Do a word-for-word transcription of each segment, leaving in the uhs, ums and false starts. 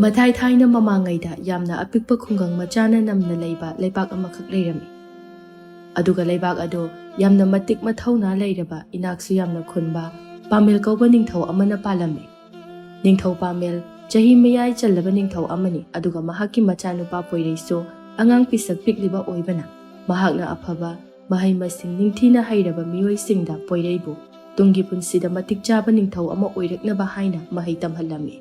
ꯃꯊꯥꯏ ꯊꯥꯏꯅ ꯃꯃꯥꯡꯉꯩꯗ ꯌꯥꯝꯅ ꯑꯄꯤꯛꯄ ꯈꯨꯡꯒꯪ ꯃꯆꯥꯅ ꯅꯝꯅ ꯂꯩꯕ ꯂꯩꯕꯥꯛ ꯑꯃꯈꯛ ꯂꯩꯔꯝꯃꯤ꯫ ꯑꯗꯨꯒ ꯂꯩꯕꯥꯛ ꯑꯗꯣ ꯌꯥꯝꯅ ꯃꯇꯤꯛ ꯃꯊꯧꯅꯥ ꯂꯩꯔꯕ, ꯏꯅꯥꯛꯁꯨ ꯌꯥꯝꯅ ꯈꯨꯟꯕ ꯄꯥꯃꯦꯜ ꯀꯧꯕ ꯅꯤꯡꯊꯧ ꯑꯃꯅ ꯄꯥꯜꯂꯝꯃꯤ꯫ ꯅꯤꯡꯊꯧ ꯄꯥꯃꯦꯜ ꯆꯍꯤ ꯃꯌꯥꯏ ꯆꯜꯂꯕ ꯅꯤꯡꯊꯧ ꯑꯃꯅꯤ, ꯑꯗꯨꯒ ꯃꯍꯥꯛꯀꯤ ꯃꯆꯥꯅꯨꯄꯥ ꯄꯣꯏꯔꯩꯁꯨ ꯑꯉꯥꯡ ꯄꯤꯁꯛ ꯄꯤꯛꯂꯤꯕ ꯑꯣꯏꯕꯅ, ꯃꯍꯥꯛꯅ ꯑꯐꯕ ꯃꯍꯩ ꯃꯁꯤꯡ ꯅꯤꯡꯊꯤꯅ ꯍꯩꯔꯕ ꯃꯤꯑꯣꯏꯁꯤꯡꯗ ꯄꯣꯏꯔꯩꯕꯨ ꯇꯨꯡꯒꯤ ꯄꯨꯟꯁꯤꯗ ꯃꯇꯤꯛ ꯆꯥꯕ ꯅꯤꯡꯊꯧ ꯑꯃ ꯑꯣꯏꯔꯛꯅꯕ ꯍꯥꯏꯅ ꯃꯍꯩ ꯇꯝꯍꯜꯂꯝꯃꯤ꯫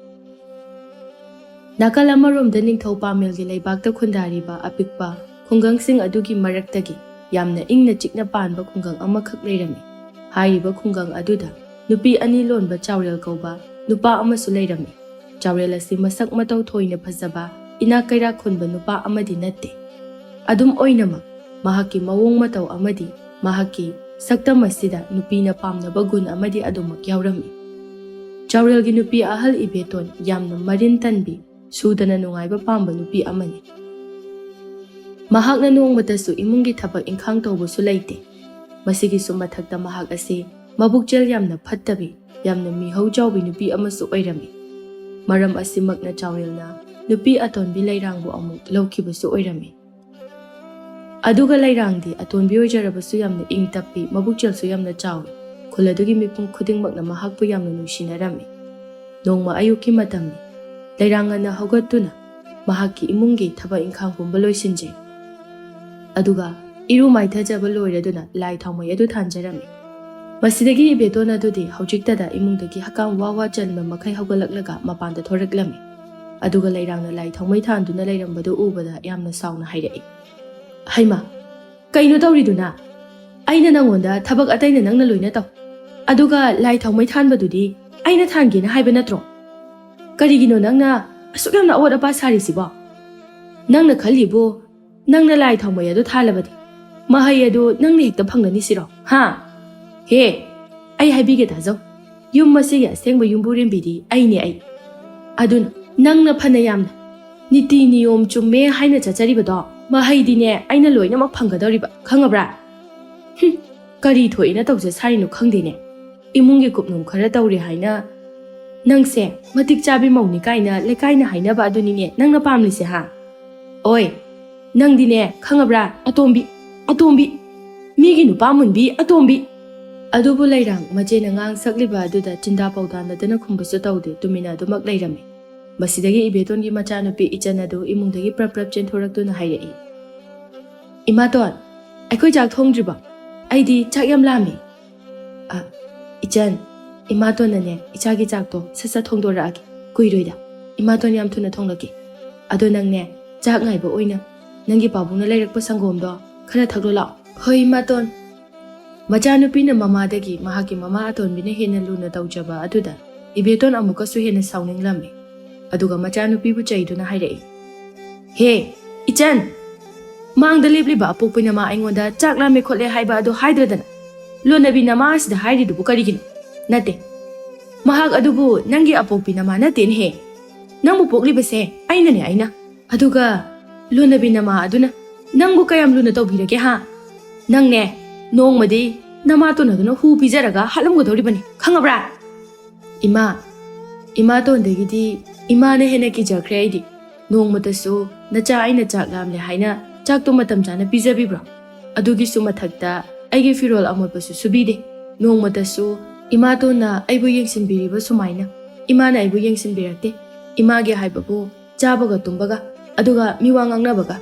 ꯅꯥꯀꯜ ꯑꯃꯔꯣꯝꯗ ꯅꯤꯡꯊꯧ ꯄꯥꯃꯦꯜꯒꯤ ꯂꯩꯕꯥꯛꯇ ꯈꯨꯟꯗꯥꯔꯤꯕ ꯑꯄꯤꯛꯄ ꯈꯨꯡꯒꯪꯁꯤꯡ ꯑꯗꯨꯒꯤ ꯃꯔꯛꯇꯒꯤ ꯌꯥꯝꯅ ꯏꯪꯅ ꯆꯤꯛꯅ ꯄꯥꯟꯕ ꯈꯨꯡꯒꯪ ꯑꯃꯈꯛ ꯂꯩꯔꯝꯃꯤ꯫ ꯍꯥꯏꯔꯤꯕ ꯈꯨꯡꯒꯪ ꯑꯗꯨꯗ ꯅꯨꯄꯤ ꯑꯅꯤ ꯂꯣꯟꯕ ꯆꯥꯎꯔꯦꯜ ꯀꯧꯕ ꯅꯨꯄꯥ ꯑꯃꯁꯨ ꯂꯩꯔꯝꯃꯤ꯫ ꯆꯥꯎꯔꯦꯜ ꯑꯁꯤ ꯃꯁꯛ ꯃꯇꯧ ꯊꯣꯏꯅ ꯐꯖꯕ, ꯏꯅꯥꯛ ꯀꯩꯔꯥꯛ ꯈꯨꯟꯕ ꯅꯨꯄꯥ ꯑꯃꯗꯤ ꯅꯠꯇꯦ꯫ ꯑꯗꯨꯝ ꯑꯣꯏꯅꯃꯛ, ꯃꯍꯥꯛꯀꯤ ꯃꯑꯣꯡ ꯃꯇꯧ ꯑꯃꯗꯤ ꯃꯍꯥꯛꯀꯤ ꯁꯛꯇꯝ ꯑꯁꯤꯗ ꯅꯨꯄꯤꯅ ꯄꯥꯝꯅꯕ ꯒꯨꯟ ꯑꯃꯗꯤ ꯑꯗꯨꯃꯛ ꯌꯥꯎꯔꯝꯃꯤ꯫ ꯆꯥꯎꯔꯦꯜꯒꯤ ꯅꯨꯄꯤ ꯑꯍꯜ ꯏꯕꯦꯇꯣꯟ ꯌꯥꯝꯅ ꯃꯔꯤꯟ ꯇꯟꯕꯤ, ꯁꯨꯗꯅ ꯅꯨꯡꯉꯥꯏꯕ ꯄꯥꯝꯕ ꯅꯨꯄꯤ ꯑꯃꯅꯤ꯫ ꯃꯍꯥꯛꯅ ꯅꯣꯡꯃꯇꯁꯨ ꯏꯃꯨꯡꯒꯤ ꯊꯕꯛ ꯏꯪꯈꯥꯡ ꯇꯧꯕꯁꯨ ꯂꯩꯇꯦ꯫ ꯃꯁꯤꯒꯤꯁꯨ ꯃꯊꯛꯇ, ꯃꯍꯥꯛ ꯑꯁꯤ ꯃꯕꯨꯛꯆꯦꯜ ꯌꯥꯝꯅ ꯐꯠꯇꯕꯤ, ꯌꯥꯝꯅ ꯃꯤꯍꯧ ꯆꯥꯎꯕꯤ ꯅꯨꯄꯤ ꯑꯃꯁꯨ ꯑꯣꯏꯔꯝꯃꯤ꯫ ꯃꯔꯝ ꯑꯁꯤꯃꯛꯅ ꯆꯥꯎꯔꯦꯜꯅ ꯅꯨꯄꯤ ꯑꯇꯣꯟꯕꯤ ꯂꯩꯔꯥꯡꯕꯨ ꯑꯃꯨꯛ ꯂꯧꯈꯤꯕꯁꯨ ꯑꯣꯏꯔꯝꯃꯤ꯫ ꯑꯗꯨꯒ ꯂꯩꯔꯥꯡꯗꯤ ꯑꯇꯣꯟꯕꯤ ꯑꯣꯏꯖꯔꯕꯁꯨ ꯌꯥꯝꯅ ꯏꯪ ꯇꯞꯄꯤ, ꯃꯕꯨꯛꯆꯦꯜꯁꯨ ꯌꯥꯝꯅ ꯆꯥꯎꯏ꯫ ꯈꯨꯜ ꯑꯗꯨꯒꯤ ꯃꯤꯄꯨꯝ ꯈꯨꯗꯤꯡꯃꯛꯅ ꯃꯍꯥꯛꯄꯨ ꯌꯥꯝꯅ ꯅꯨꯡꯁꯤꯅꯔꯝꯃꯤ꯫ ꯅꯣꯡꯃ ꯑꯌꯨꯛꯀꯤ ꯃꯇꯝꯅꯤ꯫ ꯂꯩꯔꯥꯡ ꯉꯟꯅ ꯍꯧꯒꯠꯇꯨꯅ ꯃꯍꯥꯛꯀꯤ ꯏꯃꯨꯡꯒꯤ ꯊꯕꯛ ꯏꯪꯈꯥꯡ ꯄꯨꯝꯕ ꯂꯣꯏꯁꯤꯟꯖꯩ꯫ ꯑꯗꯨꯒ ꯏꯔꯨ ꯃꯥꯏꯊꯖꯕ ꯂꯣꯏꯔꯗꯨꯅ ꯂꯥꯏ ꯊꯥꯎꯃꯩ ꯑꯗꯨ ꯊꯥꯟꯖꯔꯝꯃꯤ꯫ ꯃꯁꯤꯗꯒꯤ ꯏꯕꯦꯇꯣꯟ ꯑꯗꯨꯗꯤ ꯍꯧꯖꯤꯛꯇꯗ ꯏꯃꯨꯡꯗꯒꯤ ꯍꯀꯥꯝ ꯋꯥ ꯋꯥ ꯆꯟꯕ ꯃꯈꯩ ꯍꯧꯒꯠꯂꯛꯂꯒ ꯃꯄꯥꯟꯗ ꯊꯣꯔꯛꯂꯝꯃꯤ꯫ ꯑꯗꯨꯒ ꯂꯩꯔꯥꯡꯅ ꯂꯥꯏ ꯊꯥꯎꯃꯩ ꯊꯥꯟꯗꯨꯅ ꯂꯩꯔꯝꯕꯗꯨ ꯎꯕꯗ ꯌꯥꯝꯅ ꯁꯥꯎꯅ ꯍꯥꯏꯔꯛꯏ, "ꯍꯩꯃꯥ, ꯀꯩꯅꯣ ꯇꯧꯔꯤꯗꯨꯅ? ꯑꯩꯅ ꯅꯪꯉꯣꯟꯗ ꯊꯕꯛ ꯑꯇꯩꯅ ꯅꯪꯅ ꯂꯣꯏꯅ ꯇꯧ, ꯑꯗꯨꯒ ꯂꯥꯏ ꯊꯥꯎꯃꯩ ꯊꯥꯟꯕꯗꯨꯗꯤ ꯑꯩꯅ ꯊꯥꯟꯒꯦꯅ ꯍꯥꯏꯕ ꯅꯠꯇ꯭ꯔꯣ? ꯀꯔꯤꯒꯤꯅꯣ ꯅꯪꯅ ꯑꯁꯨꯛ ꯌꯥꯝꯅ ꯑꯋꯥꯠ ꯑꯄꯥ ꯁꯥꯔꯤꯁꯤꯕꯣ? ꯅꯪꯅ ꯈꯜꯂꯤꯕꯨ ꯅꯪꯅ ꯂꯥꯏ ꯊꯥꯎꯃꯩ ꯑꯗꯨ ꯊꯥꯜꯂꯕꯗꯤ ꯃꯍꯩ ꯑꯗꯨ ꯅꯪꯅ ꯍꯦꯛꯇ ꯐꯪꯒꯅꯤ ꯁꯤꯔꯣ? ꯍꯥ? ꯍꯦ, ꯑꯩ ꯍꯥꯏꯕꯤꯒꯦ ꯇꯥꯖꯧ꯫ ꯌꯨꯝ ꯑꯁꯤꯒꯤ ꯑꯁꯦꯡꯕ ꯌꯨꯝꯕꯨꯔꯦꯝꯕꯤꯗꯤ ꯑꯩꯅꯦ ꯑꯩ꯫ ꯑꯗꯨꯅ ꯅꯪꯅ ꯐꯅ ꯌꯥꯝꯅ ꯅꯤꯇꯤ ꯅꯤꯌꯣꯝ ꯆꯨꯝꯃꯦ ꯍꯥꯏꯅ ꯆꯠꯆꯔꯤꯕꯗꯣ, ꯃꯍꯩꯗꯤꯅꯦ ꯑꯩꯅ ꯂꯣꯏꯅꯃꯛ ꯐꯪꯒꯗꯧꯔꯤꯕ, ꯈꯪꯉꯕ꯭ꯔꯥ?" "ꯍꯨꯝ, ꯀꯔꯤ ꯊꯣꯛꯑꯦꯅ ꯇꯧꯖ ꯁꯥꯔꯤꯅꯣ ꯈꯪꯗꯦꯅꯦ꯫ ꯏꯃꯨꯡꯒꯤ ꯀꯨꯞꯅꯣꯝ ꯈꯔ ꯇꯧꯔꯦ ꯍꯥꯏꯅ "ꯅꯪꯁꯦ ꯃꯇꯤꯛ ꯆꯥꯕꯤ ꯃꯧꯅꯤ ꯀꯥꯏꯅ ꯂꯩꯀꯥꯏꯅ ꯍꯥꯏꯅꯕ ꯑꯗꯨꯅꯤꯅꯦ ꯅꯪꯅ ꯄꯥꯝꯂꯤꯁꯦ, ꯍꯥ? ꯑꯣꯏ, ꯅꯪꯗꯤꯅꯦ, ꯈꯪꯉꯕ꯭ꯔꯥ? ꯑꯇꯣꯝꯕꯤ, ꯑꯇꯣꯝꯕꯤ, ꯃꯤꯒꯤ ꯅꯨꯄꯥ ꯃꯨꯟꯕꯤ ꯑꯇꯣꯝꯕꯤ!" ꯑꯗꯨꯕꯨ ꯂꯩꯔꯥꯡ ꯃꯆꯦꯅ ꯉꯥꯡ ꯁꯛꯂꯤꯕ ꯑꯗꯨꯗ ꯆꯤꯟꯗꯥ ꯄꯥꯎꯗꯥꯅꯗꯅ ꯈꯨꯝꯕꯁꯨ ꯇꯧꯗꯦ, ꯇꯨꯃꯤꯟꯅ ꯑꯗꯨꯃꯛ ꯂꯩꯔꯝꯃꯤ꯫ ꯃꯁꯤꯗꯒꯤ ꯏꯕꯦꯇꯣꯟꯒꯤ ꯃꯆꯥꯅꯨꯄꯤ ꯏꯆꯟ ꯑꯗꯨ ꯏꯃꯨꯡꯗꯒꯤ ꯄ꯭ꯔꯞ ꯄ꯭ꯔꯞ ꯆꯦꯟꯊꯣꯔꯛꯇꯨꯅ ꯍꯥꯏꯔꯛꯏ, "ꯏꯃꯥꯇꯣꯟ, ꯑꯩꯈꯣꯏ ꯆꯥꯛ ꯊꯣꯡꯗ꯭ꯔꯤꯕꯣ? ꯑꯩꯗꯤ ꯆꯥꯛ ꯌꯥꯝ ꯂꯥꯝꯃꯤ꯫" "ꯑ, ꯏꯆꯟ, ꯏꯃꯥꯇꯣꯟꯅꯅꯦ ꯏꯆꯥꯒꯤ ꯆꯥꯛꯇꯣ ꯁꯠ ꯁꯠ ꯊꯣꯡꯗꯣꯔꯛꯑꯒꯦ, ꯀꯨꯏꯔꯣꯏꯗ꯫ ꯏꯃꯥꯇꯣꯟ ꯌꯥꯝ ꯊꯨꯅ ꯊꯣꯡꯂꯛꯀꯦ꯫ ꯑꯗꯣ ꯅꯪꯅꯦ ꯆꯥꯛ ꯉꯥꯏꯕ ꯑꯣꯏꯅ ꯅꯪꯒꯤ ꯄꯥꯕꯨꯡꯅ ꯂꯩꯔꯛꯄ ꯁꯪꯒꯣꯝꯗꯣ ꯈꯔ ꯊꯛꯂꯣ ꯂꯥꯛꯑꯣ꯫" "ꯍꯣꯏ, ꯏꯃꯥꯇꯣꯟ꯫" ꯃꯆꯥꯅꯨꯄꯤꯅ ꯃꯃꯥꯗꯒꯤ ꯃꯍꯥꯛꯀꯤ ꯃꯃꯥ ꯑꯇꯣꯟꯕꯤꯅ ꯍꯦꯟꯅ ꯂꯨꯅ ꯇꯧꯖꯕ ꯑꯗꯨꯗ ꯏꯕꯦꯇꯣꯟ ꯑꯃꯨꯛꯀꯁꯨ ꯍꯦꯟꯅ ꯁꯥꯎꯅꯤꯡꯂꯝꯃꯤ꯫ ꯑꯗꯨꯒ ꯃꯆꯥꯅꯨꯄꯤꯕꯨ ꯆꯩꯗꯨꯅ ꯍꯥꯏꯔꯛꯏ, "ꯍꯦ, ꯏꯆꯟ! ꯃꯥꯡꯗ ꯂꯦꯞꯂꯤꯕ ꯑꯄꯣꯛꯄꯤ ꯅꯃꯥ ꯑꯩꯉꯣꯟꯗ ꯆꯥꯛ ꯂꯥꯝꯃꯦ ꯈꯣꯠꯂꯦ ꯍꯥꯏꯕ ꯑꯗꯨ ꯍꯥꯏꯗ꯭ꯔꯗꯅ ꯂꯣꯟꯅꯕꯤ ꯅꯃꯥ ꯑꯁꯤꯗ ꯍꯥꯏꯔꯤꯗꯨꯕꯨ ꯀꯔꯤꯒꯤꯅꯣ? ꯅꯠꯇꯦ, ꯃꯍꯥꯛ ꯑꯗꯨꯕꯨ ꯅꯪꯒꯤ ꯑꯄꯣꯛꯄꯤ ꯅꯃꯥ ꯅꯠꯇꯦꯅꯦꯍꯦ꯫ ꯅꯪꯕꯨ ꯄꯣꯛꯂꯤꯕꯁꯦ ꯑꯩꯅꯅꯦ, ꯑꯩꯅ꯫ ꯑꯗꯨꯒ ꯂꯣꯟꯅꯕꯤ ꯅꯃꯥ ꯑꯗꯨꯅ ꯅꯪꯕꯨ ꯀꯌꯥꯝ ꯂꯨꯅ ꯇꯧꯕꯤꯔꯒꯦ, ꯍꯥ? ꯅꯪꯅꯦ, ꯅꯣꯡꯃꯗꯤ ꯅꯃꯥꯇꯣꯟ ꯑꯗꯨꯅ ꯍꯨ ꯄꯤꯖꯔꯒ ꯍꯥꯠꯂꯝꯒꯗꯧꯔꯤꯕꯅꯤ, ꯈꯪꯉꯕ꯭ꯔꯥ?" "ꯏꯃꯥ, ꯏꯃꯥꯇꯣꯟꯗꯒꯤꯗꯤ ꯏꯃꯥꯅ ꯍꯦꯟꯅ ꯀꯤꯖꯈ꯭ꯔꯦ ꯑꯩꯗꯤ꯫ ꯅꯣꯡꯃꯇꯁꯨ ꯅꯆꯥ ꯑꯩꯅ ꯆꯥꯛ ꯂꯥꯝꯂꯦ ꯍꯥꯏꯅ ꯆꯥꯛꯇꯣ ꯃꯇꯝ ꯆꯥꯅ ꯄꯤꯖꯕꯤꯕ꯭ꯔꯣ? ꯑꯗꯨꯒꯤꯁꯨ ꯃꯊꯛꯇ ꯑꯩꯒꯤ ꯐꯤꯔꯣꯜ ꯑꯃꯣꯠꯄꯁꯨ ꯁꯨꯕꯤꯗꯦ꯫ ꯅꯣꯡꯃꯇꯁꯨ ꯏꯃꯥꯇꯣꯟꯅ ꯑꯩꯕꯨ ꯌꯦꯡꯁꯤꯟꯕꯤꯔꯤꯕ ꯁꯨꯃꯥꯏꯅ ꯏꯃꯥꯅ ꯑꯩꯕꯨ ꯌꯦꯡꯁꯤꯟꯕꯤꯔꯛꯇꯦ꯫ ꯏꯃꯥꯒꯤ ꯍꯥꯏꯕꯕꯨ ꯆꯥꯕꯒ ꯇꯨꯝꯕꯒ, ꯑꯗꯨꯒ ꯃꯤꯋꯥ ꯉꯥꯡꯅꯕꯒ꯫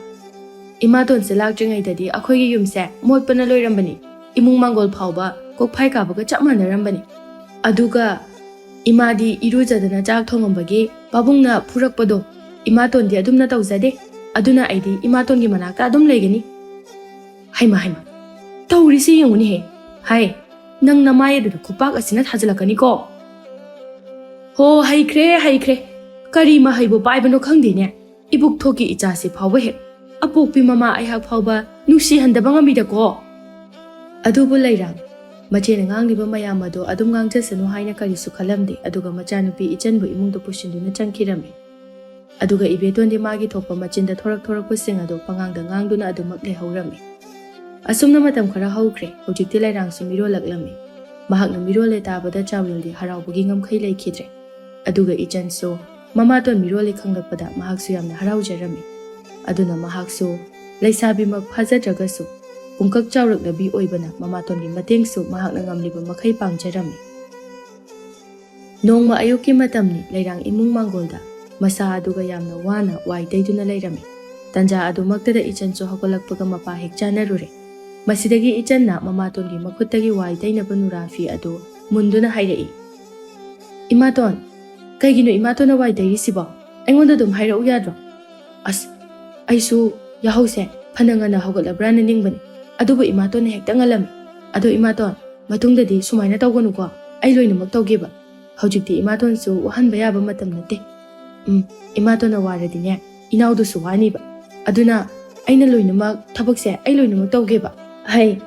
ꯏꯃꯥꯇꯣꯟꯁꯦ ꯂꯥꯛꯇ꯭ꯔꯤꯉꯩꯗꯗꯤ ꯑꯩꯈꯣꯏꯒꯤ ꯌꯨꯝꯁꯦ ꯃꯣꯠꯄꯅ ꯂꯣꯏꯔꯝꯕꯅꯤ, ꯏꯃꯨꯡ ꯃꯥꯡꯒꯣꯜ ꯐꯥꯎꯕ ꯀꯣꯛꯐꯥꯏ ꯀꯥꯕꯒ ꯆꯞ ꯃꯥꯟꯅꯔꯝꯕꯅꯤ꯫ ꯑꯗꯨꯒ ꯏꯃꯥꯗꯤ ꯏꯔꯨꯖꯗꯅ ꯆꯥꯛ ꯊꯣꯡꯉꯝꯕꯒꯤ ꯄꯥꯕꯨꯡꯅ ꯐꯨꯔꯛꯄꯗꯣ ꯏꯃꯥꯇꯣꯟꯗꯤ ꯑꯗꯨꯝꯅ ꯇꯧꯖꯗꯦ꯫ ꯑꯗꯨꯅ ꯑꯩꯗꯤ ꯏꯃꯥꯇꯣꯟꯒꯤ ꯃꯅꯥꯛꯇ ꯑꯗꯨꯝ ꯂꯩꯒꯅꯤ꯫" "ꯍꯩꯃ, ꯍꯩꯃ, ꯇꯧꯔꯤꯁꯤ ꯌꯦꯡꯉꯨꯅꯦꯍꯦ꯫ ꯍꯥꯏ, ꯅꯪ ꯅꯃꯥꯏ ꯑꯗꯨꯗ ꯈꯨꯄꯥꯛ ꯑꯁꯤꯅ ꯊꯥꯖꯤꯜꯂꯛꯀꯅꯤꯀꯣ꯫ ꯍꯣ, ꯍꯩꯈ꯭ꯔꯦ, ꯍꯩꯈ꯭ꯔꯦ꯫ ꯀꯔꯤ ꯃꯍꯩꯕꯨ ꯄꯥꯏꯕꯅꯣ ꯈꯪꯗꯦꯅꯦ꯫ ꯏꯕꯨꯛ ꯊꯣꯛꯀꯤ ꯏꯆꯥꯁꯤ ꯐꯥꯎꯕ ꯍꯦꯛ ꯑꯄꯣꯛꯄꯤ ꯃꯃꯥ ꯑꯩꯍꯥꯛ ꯐꯥꯎꯕ ꯅꯨꯡꯁꯤꯍꯟꯗꯕ ꯉꯝꯃꯤꯗꯀꯣ꯫" ꯑꯗꯨꯕꯨ ꯂꯩꯔꯥꯡ ꯃꯆꯦꯅ ꯉꯥꯡꯂꯤꯕ ꯃꯌꯥꯝ ꯑꯗꯣ ꯑꯗꯨꯝ ꯉꯥꯡꯖꯁꯅꯨ ꯍꯥꯏꯅ ꯀꯔꯤꯁꯨ ꯈꯜꯂꯝꯗꯦ꯫ ꯑꯗꯨꯒ ꯃꯆꯥꯅꯨꯄꯤ ꯏꯆꯟꯕꯨ ꯏꯃꯨꯡꯗ ꯄꯨꯁꯤꯟꯗꯨꯅ ꯆꯪꯈꯤꯔꯝꯃꯤ꯫ ꯑꯗꯨꯒ ꯏꯕꯦꯇꯣꯟꯗꯤ ꯃꯥꯒꯤ ꯊꯣꯛꯄ ꯃꯆꯤꯟꯗ ꯊꯣꯔꯛ ꯊꯣꯔꯛꯄꯁꯤꯡ ꯑꯗꯨ ꯄꯉꯥꯡꯗ ꯉꯥꯡꯗꯨꯅ ꯑꯗꯨꯃꯛ ꯂꯩꯍꯧꯔꯝꯃꯤ꯫ ꯑꯁꯨꯝꯅ ꯃꯇꯝ ꯈꯔ ꯍꯧꯈ꯭ꯔꯦ꯫ ꯍꯧꯖꯤꯛꯇꯤ ꯂꯩꯔꯥꯡꯁꯨ ꯃꯤꯔꯣꯜꯂꯛꯂꯝꯃꯤ꯫ ꯃꯍꯥꯛꯅ ꯃꯤꯔꯣꯜꯂꯦ ꯇꯥꯕꯗ ꯆꯥꯎꯔꯦꯜꯗꯤ ꯍꯔꯥꯎꯕꯒꯤ ꯉꯝꯈꯩ ꯂꯩꯈꯤꯗ꯭ꯔꯦ꯫ ꯑꯗꯨꯒ ꯏꯆꯟꯁꯨ ꯃꯃꯥꯇꯣꯟ ꯃꯤꯔꯣꯜꯂꯦ ꯈꯪꯂꯛꯄꯗ ꯃꯍꯥꯛꯁꯨ ꯌꯥꯝꯅ ꯍꯔꯥꯎꯖꯔꯝꯃꯤ꯫ ꯑꯗꯨꯅ ꯃꯍꯥꯛꯁꯨ ꯂꯩꯁꯥꯕꯤꯃꯛ ꯐꯥꯖꯗ꯭ꯔꯒꯁꯨ ꯄꯨꯡꯀꯛ ꯆꯥꯎꯔꯛꯂꯕꯤ ꯑꯣꯏꯕꯅ ꯃꯃꯥꯇꯣꯟꯒꯤ ꯃꯇꯦꯡꯁꯨ ꯃꯍꯥꯛꯅ ꯉꯝꯂꯤꯕ ꯃꯈꯩ ꯄꯥꯡꯖꯔꯝꯃꯤ꯫ ꯅꯣꯡꯃ ꯑꯌꯨꯛꯀꯤ ꯃꯇꯝꯅꯤ꯫ ꯂꯩꯔꯥꯡ ꯏꯃꯨꯡ ꯃꯥꯡꯒꯣꯜꯗ ꯃꯁꯥ ꯑꯗꯨꯒ ꯌꯥꯝꯅ ꯋꯥꯅ ꯋꯥꯏ ꯇꯩꯗꯨꯅ ꯂꯩꯔꯝꯃꯤ꯫ ꯇꯟꯖꯥ ꯑꯗꯨꯃꯛꯇꯗ ꯏꯆꯟꯁꯨ ꯍꯧꯒꯠꯂꯛꯄꯒ ꯃꯄꯥ ꯍꯦꯛ ꯆꯥꯅꯔꯨꯔꯦ꯫ ꯃꯁꯤꯗꯒꯤ ꯏꯆꯟꯅ ꯃꯃꯥꯇꯣꯟꯒꯤ ꯃꯈꯨꯠꯇꯒꯤ ꯋꯥꯏ ꯇꯩꯅꯕ ꯅꯨꯔꯥ ꯐꯤ ꯑꯗꯨ ꯃꯨꯟꯗꯨꯅ ꯍꯥꯏꯔꯛꯏ, "ꯏꯃꯥꯇꯣꯟ, ꯀꯩꯒꯤꯅꯣ ꯏꯃꯥꯇꯣꯟꯅ ꯋꯥꯏ ꯇꯩꯔꯤꯁꯤꯕꯣ? ꯑꯩꯉꯣꯟꯗ ꯑꯗꯨꯝ ꯍꯥꯏꯔꯛꯎ ꯌꯥꯗ꯭ꯔꯣ?" "ꯑꯁ, ꯑꯩꯁꯨ ꯌꯥꯍꯧꯁꯦ ꯐꯅ ꯉꯟꯅ ꯍꯧꯒꯠꯂꯕ꯭ꯔꯥꯅ ꯅꯤꯡꯕꯅꯤ, ꯑꯗꯨꯕꯨ ꯏꯃꯥꯇꯣꯟꯅ ꯍꯦꯛꯇ ꯉꯜꯂꯝꯃꯤ꯫ ꯑꯗꯣ ꯏꯃꯥꯇꯣꯟ, ꯃꯇꯨꯡꯗꯗꯤ ꯁꯨꯃꯥꯏꯅ ꯇꯧꯒꯅꯨꯀꯣ, ꯑꯩ ꯂꯣꯏꯅꯃꯛ ꯇꯧꯒꯦꯕ꯫ ꯍꯧꯖꯤꯛꯇꯤ ꯏꯃꯥꯇꯣꯟꯁꯨ ꯋꯥꯍꯟꯕ ꯌꯥꯕ ꯃꯇꯝ ꯅꯠꯇꯦ꯫ ꯎꯝ, ꯏꯃꯥꯇꯣꯟꯅ ꯋꯥꯔꯗꯤꯅꯦ, ꯏꯅꯥꯎꯗꯨꯁꯨ ꯋꯥꯅꯤꯕ꯫ ꯑꯗꯨꯅ ꯑꯩꯅ ꯂꯣꯏꯅꯃꯛ ꯊꯕꯛꯁꯦ ꯑꯩ ꯂꯣꯏꯅꯃꯛ ꯇꯧꯒꯦꯕ꯫" "ꯍꯩ,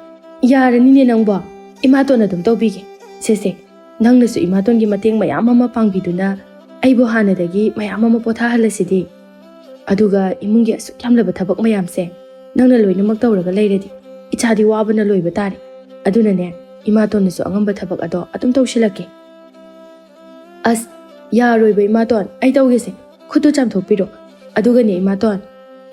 ꯌꯥꯔꯅꯤꯅꯦ ꯅꯪꯕꯣ, ꯏꯃꯥꯇꯣꯟꯅ ꯑꯗꯨꯝ ꯇꯧꯕꯤꯒꯦ꯫ ꯁꯦ ꯁꯦ, ꯅꯪꯅꯁꯨ ꯏꯃꯥꯇꯣꯟꯒꯤ ꯃꯇꯦꯡ ꯃꯌꯥꯝ ꯑꯃ ꯄꯥꯡꯕꯤꯗꯨꯅ ꯑꯩꯕꯨ ꯍꯥꯟꯅꯗꯒꯤ ꯃꯌꯥꯝ ꯑꯃ ꯄꯣꯊꯥꯍꯜꯂꯁꯤꯗꯤ꯫ ꯑꯗꯨꯒ ꯏꯃꯨꯡꯒꯤ ꯑꯁꯨꯛ ꯌꯥꯝꯂꯕ ꯊꯕꯛ ꯃꯌꯥꯝꯁꯦ ꯅꯪꯅ ꯂꯣꯏꯅꯃꯛ ꯇꯧꯔꯒ ꯂꯩꯔꯗꯤ ꯏꯆꯥꯗꯤ ꯋꯥꯕꯅ ꯂꯣꯏꯕ ꯇꯥꯔꯦ꯫ ꯑꯗꯨꯅꯅꯦ, ꯏꯃꯥꯇꯣꯟꯅꯁꯨ ꯑꯉꯝꯕ ꯊꯕꯛ ꯑꯗꯣ ꯑꯗꯨꯝ ꯇꯧꯁꯤꯜꯂꯛꯀꯦ꯫" "ꯑꯁ, ꯌꯥꯔꯣꯏꯕ ꯏꯃꯥꯇꯣꯟ, ꯑꯩ ꯇꯧꯒꯦꯁꯦ꯫ ꯈꯨꯠꯇꯨ ꯆꯥꯝꯊꯣꯛꯄꯤꯔꯣ꯫ ꯑꯗꯨꯒꯅꯦ ꯏꯃꯥꯇꯣꯟ,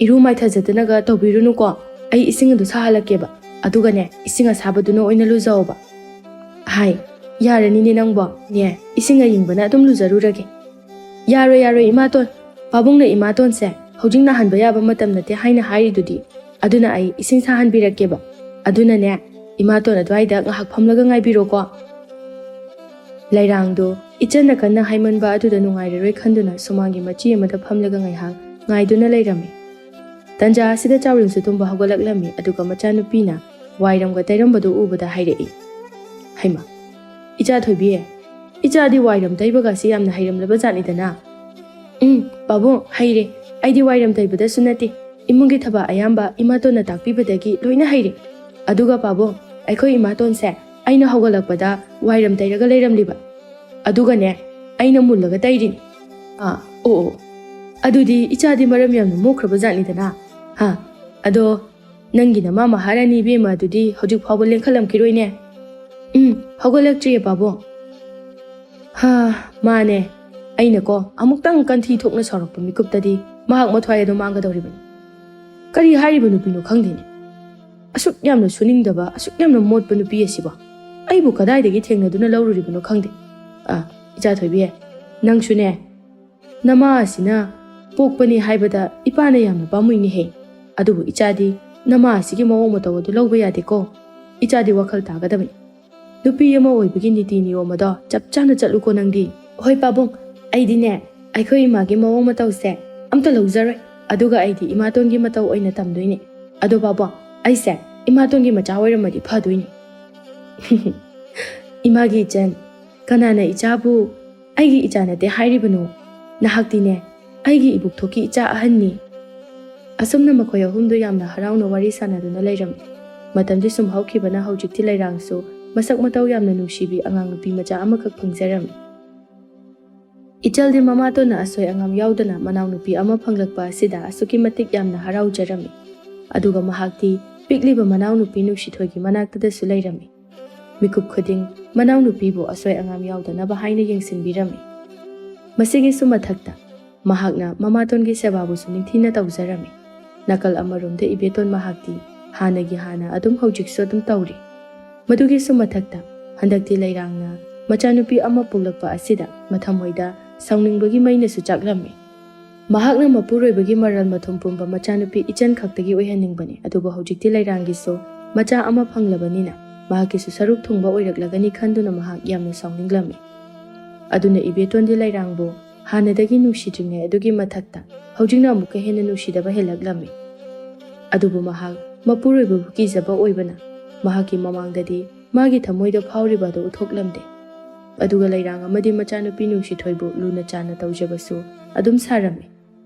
ꯏꯔꯨ ꯃꯥꯏꯊꯖꯗꯅꯒ ꯇꯧꯕꯤꯔꯨꯅꯨꯀꯣ꯫ ꯑꯩ ꯏꯁꯤꯡ ꯑꯗꯨ ꯁꯥꯍꯜꯂꯛꯀꯦꯕ꯫ ꯑꯗꯨꯒꯅꯦ, ꯏꯁꯤꯡ ꯑꯁꯥꯕꯗꯨꯅ ꯑꯣꯏꯅ ꯂꯨꯖꯧꯕ꯫" "ꯍꯥꯏ, ꯌꯥꯔꯅꯤꯅꯦ ꯅꯪꯕꯣ꯫ ꯅꯦ, ꯏꯁꯤꯡ ꯑꯌꯤꯡꯕꯅ ꯑꯗꯨꯝ ꯂꯨꯖꯔꯨꯔꯒꯦ꯫" "ꯌꯥꯔꯣꯏ, ꯌꯥꯔꯣꯏ ꯏꯃꯥꯇꯣꯟ꯫ ꯄꯥꯕꯨꯡꯅ ꯏꯃꯥꯇꯣꯟꯁꯦ ꯍꯧꯖꯤꯛ ꯅꯥꯍꯟꯕ ꯌꯥꯕ ꯃꯇꯝ ꯅꯠꯇꯦ ꯍꯥꯏꯅ ꯍꯥꯏꯔꯤꯗꯨꯗꯤ꯫ ꯑꯗꯨꯅ ꯑꯩ ꯏꯁꯤꯡ ꯁꯥꯍꯟꯕꯤꯔꯛꯀꯦꯕ꯫ ꯑꯗꯨꯅꯅꯦ, ꯏꯃꯥꯇꯣꯟ ꯑꯗꯨꯋꯥꯏꯗ ꯉꯥꯏꯍꯥꯛ ꯐꯝꯂꯒ ꯉꯥꯏꯕꯤꯔꯣꯀꯣ꯫" ꯂꯩꯔꯥꯡꯗꯣ ꯏꯆꯟꯅ ꯀꯟꯅ ꯍꯥꯏꯃꯟꯕ ꯑꯗꯨꯗ ꯅꯨꯡꯉꯥꯏꯔꯔꯣꯏ ꯈꯟꯗꯨꯅ ꯁꯨꯃꯥꯡꯒꯤ ꯃꯆꯤ ꯑꯃꯗ ꯐꯝꯂꯒ ꯉꯥꯏꯍꯥꯛ ꯉꯥꯏꯗꯨꯅ ꯂꯩꯔꯝꯃꯤ꯫ ꯇꯟꯖꯥ ꯑꯁꯤꯗ ꯆꯥꯎꯔꯦꯜꯁꯨ ꯇꯨꯝꯕ ꯍꯧꯒꯠꯂꯛꯂꯝꯃꯤ, ꯑꯗꯨꯒ ꯃꯆꯥꯅꯨꯄꯤꯅ ꯋꯥꯏꯔꯝꯒ ꯇꯩꯔꯝꯕꯗꯨ ꯎꯕꯗ ꯍꯥꯏꯔꯛꯏ, "ꯍꯩꯃꯥ, ꯏꯆꯥ ꯊꯣꯏꯕꯤ, ꯏꯆꯥꯗꯤ ꯋꯥꯏꯔꯝ ꯇꯩꯕꯒꯁꯤ ꯌꯥꯝꯅ ꯍꯩꯔꯝꯂꯕ ꯖꯥꯠꯅꯤꯗꯅ?" "ꯎꯝ, ꯄꯥꯕꯨꯡ, ꯍꯩꯔꯦ꯫ ꯑꯩꯗꯤ ꯋꯥꯏꯔꯝ ꯇꯩꯕꯗꯁꯨ ꯅꯠꯇꯦ, ꯏꯃꯨꯡꯒꯤ ꯊꯕꯛ ꯑꯌꯥꯝꯕ ꯏꯃꯥꯇꯣꯟꯅ ꯇꯥꯛꯄꯤꯕꯗꯒꯤ ꯂꯣꯏꯅ ꯍꯩꯔꯦ꯫ ꯑꯗꯨꯒ ꯄꯥꯕꯨꯡ, ꯑꯩꯈꯣꯏ ꯏꯃꯥꯇꯣꯟꯁꯦ ꯑꯩꯅ ꯍꯧꯒꯠꯂꯛꯄꯗ ꯋꯥꯏꯔꯝ ꯇꯩꯔꯒ ꯂꯩꯔꯝꯂꯤꯕ꯫ ꯑꯗꯨꯒꯅꯦ, ꯑꯩꯅ ꯃꯨꯜꯂꯒ ꯇꯩꯔꯤꯅꯤ꯫" "ꯑꯥ, ꯑꯣ, ꯑꯣ꯫ ꯑꯗꯨꯗꯤ ꯏꯆꯥꯗꯤ ꯃꯔꯝ ꯌꯥꯝꯅ ꯃꯣꯛꯈ꯭ꯔꯕ ꯖꯥꯠꯅꯤꯗꯅ? ꯍꯥ? ꯑꯗꯣ ꯅꯪꯒꯤ ꯅꯃꯥ ꯃꯍꯥꯔꯥꯅꯤ ꯏꯕꯦꯝꯃ ꯑꯗꯨꯗꯤ ꯍꯧꯖꯤꯛ ꯐꯥꯎꯕ ꯂꯦꯡꯈꯠꯂꯝꯈꯤꯔꯣꯏꯅꯦ?" "ꯎꯝ, ꯍꯧꯒꯠꯂꯛꯇ꯭ꯔꯤꯌꯦ ꯄꯥꯕꯨꯡ꯫" "ꯍꯥ, ꯃꯥꯅꯦ꯫ ꯑꯩꯅꯀꯣ ꯑꯃꯨꯛꯇꯪ ꯀꯟꯊꯤ ꯊꯣꯛꯅ ꯁꯥꯎꯔꯛꯄ ꯃꯤꯀꯨꯞꯇꯗꯤ ꯃꯍꯥꯛ ꯃꯊ꯭ꯋꯥꯏ ꯑꯗꯨ ꯃꯥꯡꯒꯗꯧꯔꯤꯕꯅꯤ꯫ ꯀꯔꯤ ꯍꯥꯏꯔꯤꯕ ꯅꯨꯄꯤꯅꯣ ꯈꯪꯗꯦꯅꯦ꯫ ꯑꯁꯨꯛ ꯌꯥꯝꯅ ꯁꯨꯅꯤꯡꯗꯕ, ꯑꯁꯨꯛ ꯌꯥꯝꯅ ꯃꯣꯠꯄ ꯅꯨꯄꯤ ꯑꯁꯤꯕꯣ ꯑꯩꯕꯨ ꯀꯗꯥꯏꯗꯒꯤ ꯊꯦꯡꯅꯗꯨꯅ ꯂꯧꯔꯨꯔꯤꯕꯅꯣ ꯈꯪꯗꯦ꯫ ꯑ, ꯏꯆꯥ ꯊꯣꯏꯕꯤ, ꯅꯪꯁꯨꯅꯦ, ꯅꯃꯥ ꯑꯁꯤꯅ ꯄꯣꯛꯄꯅꯤ ꯍꯥꯏꯕꯗ ꯏꯄꯥꯅ ꯌꯥꯝꯅ ꯄꯥꯝꯃꯨꯏꯅꯦꯍꯦ꯫ ꯑꯗꯨꯕꯨ ꯏꯆꯥꯗꯤ ꯅꯃꯥ ꯑꯁꯤꯒꯤ ꯃꯑꯣꯡ ꯃꯇꯧ ꯑꯗꯨ ꯂꯧꯕ ꯌꯥꯗꯦꯀꯣ꯫ ꯏꯆꯥꯗꯤ ꯋꯥꯈꯜ ꯇꯥꯒꯗꯕꯅꯤ꯫ ꯅꯨꯄꯤ ꯑꯃ ꯑꯣꯏꯕꯒꯤ ꯅꯤꯇꯤ ꯅꯤꯌꯣꯝ ꯑꯗꯣ ꯆꯞ ꯆꯥꯅ ꯆꯠꯂꯨꯀꯣ ꯅꯪꯗꯤ꯫ ꯍꯣꯏ ꯄꯥꯕꯨꯡ, ꯑꯩꯗꯤꯅꯦ, ꯑꯩꯈꯣꯏ ꯏꯃꯥꯒꯤ ꯃꯑꯣꯡ ꯃꯇꯧꯁꯦ ꯑꯝꯇ ꯂꯧꯖꯔꯣꯏ꯫ ꯑꯗꯨꯒ ꯑꯩꯗꯤ ꯏꯃꯥꯇꯣꯟꯒꯤ ꯃꯇꯧ ꯑꯣꯏꯅ ꯇꯝꯗꯣꯏꯅꯦ꯫ ꯑꯗꯣ ꯄꯥꯕꯨꯡ, ꯑꯩꯁꯦ ꯏꯃꯥꯇꯣꯟꯒꯤ ꯃꯆꯥ ꯑꯣꯏꯔꯝꯃꯗꯤ ꯐꯗꯣꯏꯅꯦ꯫ ꯏꯃꯥꯒꯤ ꯏꯆꯟ, ꯀꯅꯥꯅ ꯏꯆꯥꯕꯨ ꯑꯩꯒꯤ ꯏꯆꯥ ꯅꯠꯇꯦ ꯍꯥꯏꯔꯤꯕꯅꯣ? ꯅꯍꯥꯛꯇꯤꯅꯦ, ꯑꯩꯒꯤ ꯏꯕꯨꯛꯊꯣꯛꯀꯤ ꯏꯆꯥ ꯑꯍꯟꯅꯤ꯫ ꯑꯁꯨꯝꯅ ꯃꯈꯣꯏ ꯑꯍꯨꯝꯗꯨ ꯌꯥꯝꯅ ꯍꯔꯥꯎꯅ ꯋꯥꯔꯤ ꯁꯥꯟꯅꯗꯨꯅ ꯂꯩꯔꯝꯃꯤ꯫ ꯃꯇꯝꯗꯤ ꯁꯨꯝ ꯍꯧꯈꯤꯕꯅ ꯍꯧꯖꯤꯛꯇꯤ ꯂꯩꯔꯥꯡꯁꯨ ꯃꯁꯛ ꯃꯇꯧ ꯌꯥꯝꯅ ꯅꯨꯡꯁꯤꯕꯤ ꯑꯉꯥꯡ ꯅꯨꯄꯤ ꯃꯆꯥ ꯑꯃꯈꯛ ꯐꯪꯖꯔꯝꯃꯤ꯫ ꯏꯆꯜꯗꯤ ꯃꯃꯥꯇꯣꯟꯅ ꯑꯁꯣꯏ ꯑꯉꯥꯝ ꯌꯥꯎꯗꯅ ꯃꯅꯥꯎꯅꯨꯄꯤ ꯑꯃ ꯐꯪꯂꯛꯄ ꯑꯁꯤꯗ ꯑꯁꯨꯛꯀꯤ ꯃꯇꯤꯛ ꯌꯥꯝꯅ ꯍꯔꯥꯎꯖꯔꯝꯃꯤ꯫ ꯑꯗꯨꯒ ꯃꯍꯥꯛꯇꯤ ꯄꯤꯛꯂꯤꯕ ꯃꯅꯥꯎꯅꯨꯄꯤ ꯅꯨꯡꯁꯤꯊꯣꯏꯒꯤ ꯃꯅꯥꯛꯇꯗꯁꯨ ꯂꯩꯔꯝꯃꯤ꯫ ꯃꯤꯀꯨꯞ ꯈꯨꯗꯤꯡ ꯃꯅꯥꯎꯅꯨꯄꯤꯕꯨ ꯑꯁꯣꯏ ꯑꯉꯥꯝ ꯌꯥꯎꯗꯅꯕ ꯍꯥꯏꯅ ꯌꯦꯡꯁꯤꯟꯕꯤꯔꯝꯃꯤ꯫ ꯃꯁꯤꯒꯤꯁꯨ ꯃꯊꯛꯇ ꯃꯍꯥꯛꯅ ꯃꯃꯥꯇꯣꯟꯒꯤ ꯁꯦꯕꯥꯕꯨꯁꯨ ꯅꯤꯡꯊꯤꯅ ꯇꯧꯖꯔꯝꯃꯤ꯫ ꯅꯥꯀꯜ ꯑꯃꯔꯣꯝꯗ ꯏꯕꯦꯇꯣꯟ ꯃꯍꯥꯛꯇꯤ ꯍꯥꯟꯅꯒꯤ ꯍꯥꯟꯅ ꯑꯗꯨꯝ ꯍꯧꯖꯤꯛꯁꯨ ꯑꯗꯨꯝ ꯇꯧꯔꯤ꯫ ꯃꯗꯨꯒꯤꯁꯨ ꯃꯊꯛꯇ ꯍꯟꯗꯛꯇꯤ ꯂꯩꯔꯥꯡꯅ ꯃꯆꯥꯅꯨꯄꯤ ꯑꯃ ꯄꯣꯛꯂꯛꯄ ꯑꯁꯤꯗ ꯃꯊꯃꯣꯏꯗ ꯁꯥꯎꯅꯤꯡꯕꯒꯤ ꯃꯩꯅꯁꯨ ꯆꯥꯛꯂꯝꯃꯤ꯫ ꯃꯍꯥꯛꯅ ꯃꯄꯨꯔꯣꯏꯕꯒꯤ ꯃꯔꯜ ꯃꯊꯨꯝ ꯄꯨꯝꯕ ꯃꯆꯥꯅꯨꯄꯤ ꯏꯆꯟ ꯈꯛꯇꯒꯤ ꯑꯣꯏꯍꯟꯅꯤꯡꯕꯅꯤ, ꯑꯗꯨꯕꯨ ꯍꯧꯖꯤꯛꯇꯤ ꯂꯩꯔꯥꯡꯒꯤꯁꯨ ꯃꯆꯥ ꯑꯃ ꯐꯪꯂꯕꯅꯤꯅ ꯃꯍꯥꯛꯀꯤꯁꯨ ꯁꯔꯨꯛ ꯊꯨꯡꯕ ꯑꯣꯏꯔꯛꯂꯒꯅꯤ ꯈꯟꯗꯨꯅ ꯃꯍꯥꯛ ꯌꯥꯝꯅ ꯁꯥꯎꯅꯤꯡꯂꯝꯃꯤ꯫ ꯑꯗꯨꯅ ꯏꯕꯦꯇꯣꯟꯗꯤ ꯂꯩꯔꯥꯡꯕꯨ ꯍꯥꯟꯅꯗꯒꯤ ꯅꯨꯡꯁꯤꯗ꯭ꯔꯤꯉꯩ ꯑꯗꯨꯒꯤ ꯃꯊꯛꯇ ꯍꯧꯖꯤꯛꯅ ꯑꯃꯨꯛꯀ ꯍꯦꯟꯅ ꯅꯨꯡꯁꯤꯗꯕ ꯍꯦꯜꯂꯛꯂꯝꯃꯤ꯫ ꯑꯗꯨꯕꯨ ꯃꯍꯥꯛ ꯃꯄꯨꯔꯣꯏꯕꯕꯨ ꯀꯤꯖꯕ ꯑꯣꯏꯕꯅ ꯃꯍꯥꯛꯀꯤ ꯃꯃꯥꯡꯗꯗꯤ ꯃꯥꯒꯤ ꯊꯃꯣꯏꯗ ꯐꯥꯎꯔꯤꯕ ꯑꯗꯨ ꯎꯠꯊꯣꯛꯂꯝꯗꯦ꯫ ꯑꯗꯨꯒ ꯂꯩꯔꯥꯡ ꯑꯃꯗꯤ ꯃꯆꯥꯅꯨꯄꯤ ꯅꯨꯡꯁꯤꯊꯣꯏꯕꯨ ꯂꯨꯅ ꯆꯥꯟꯅ ꯇꯧꯖꯕꯁꯨ ꯑꯗꯨꯝ ꯁꯥꯔꯝꯃꯤ꯫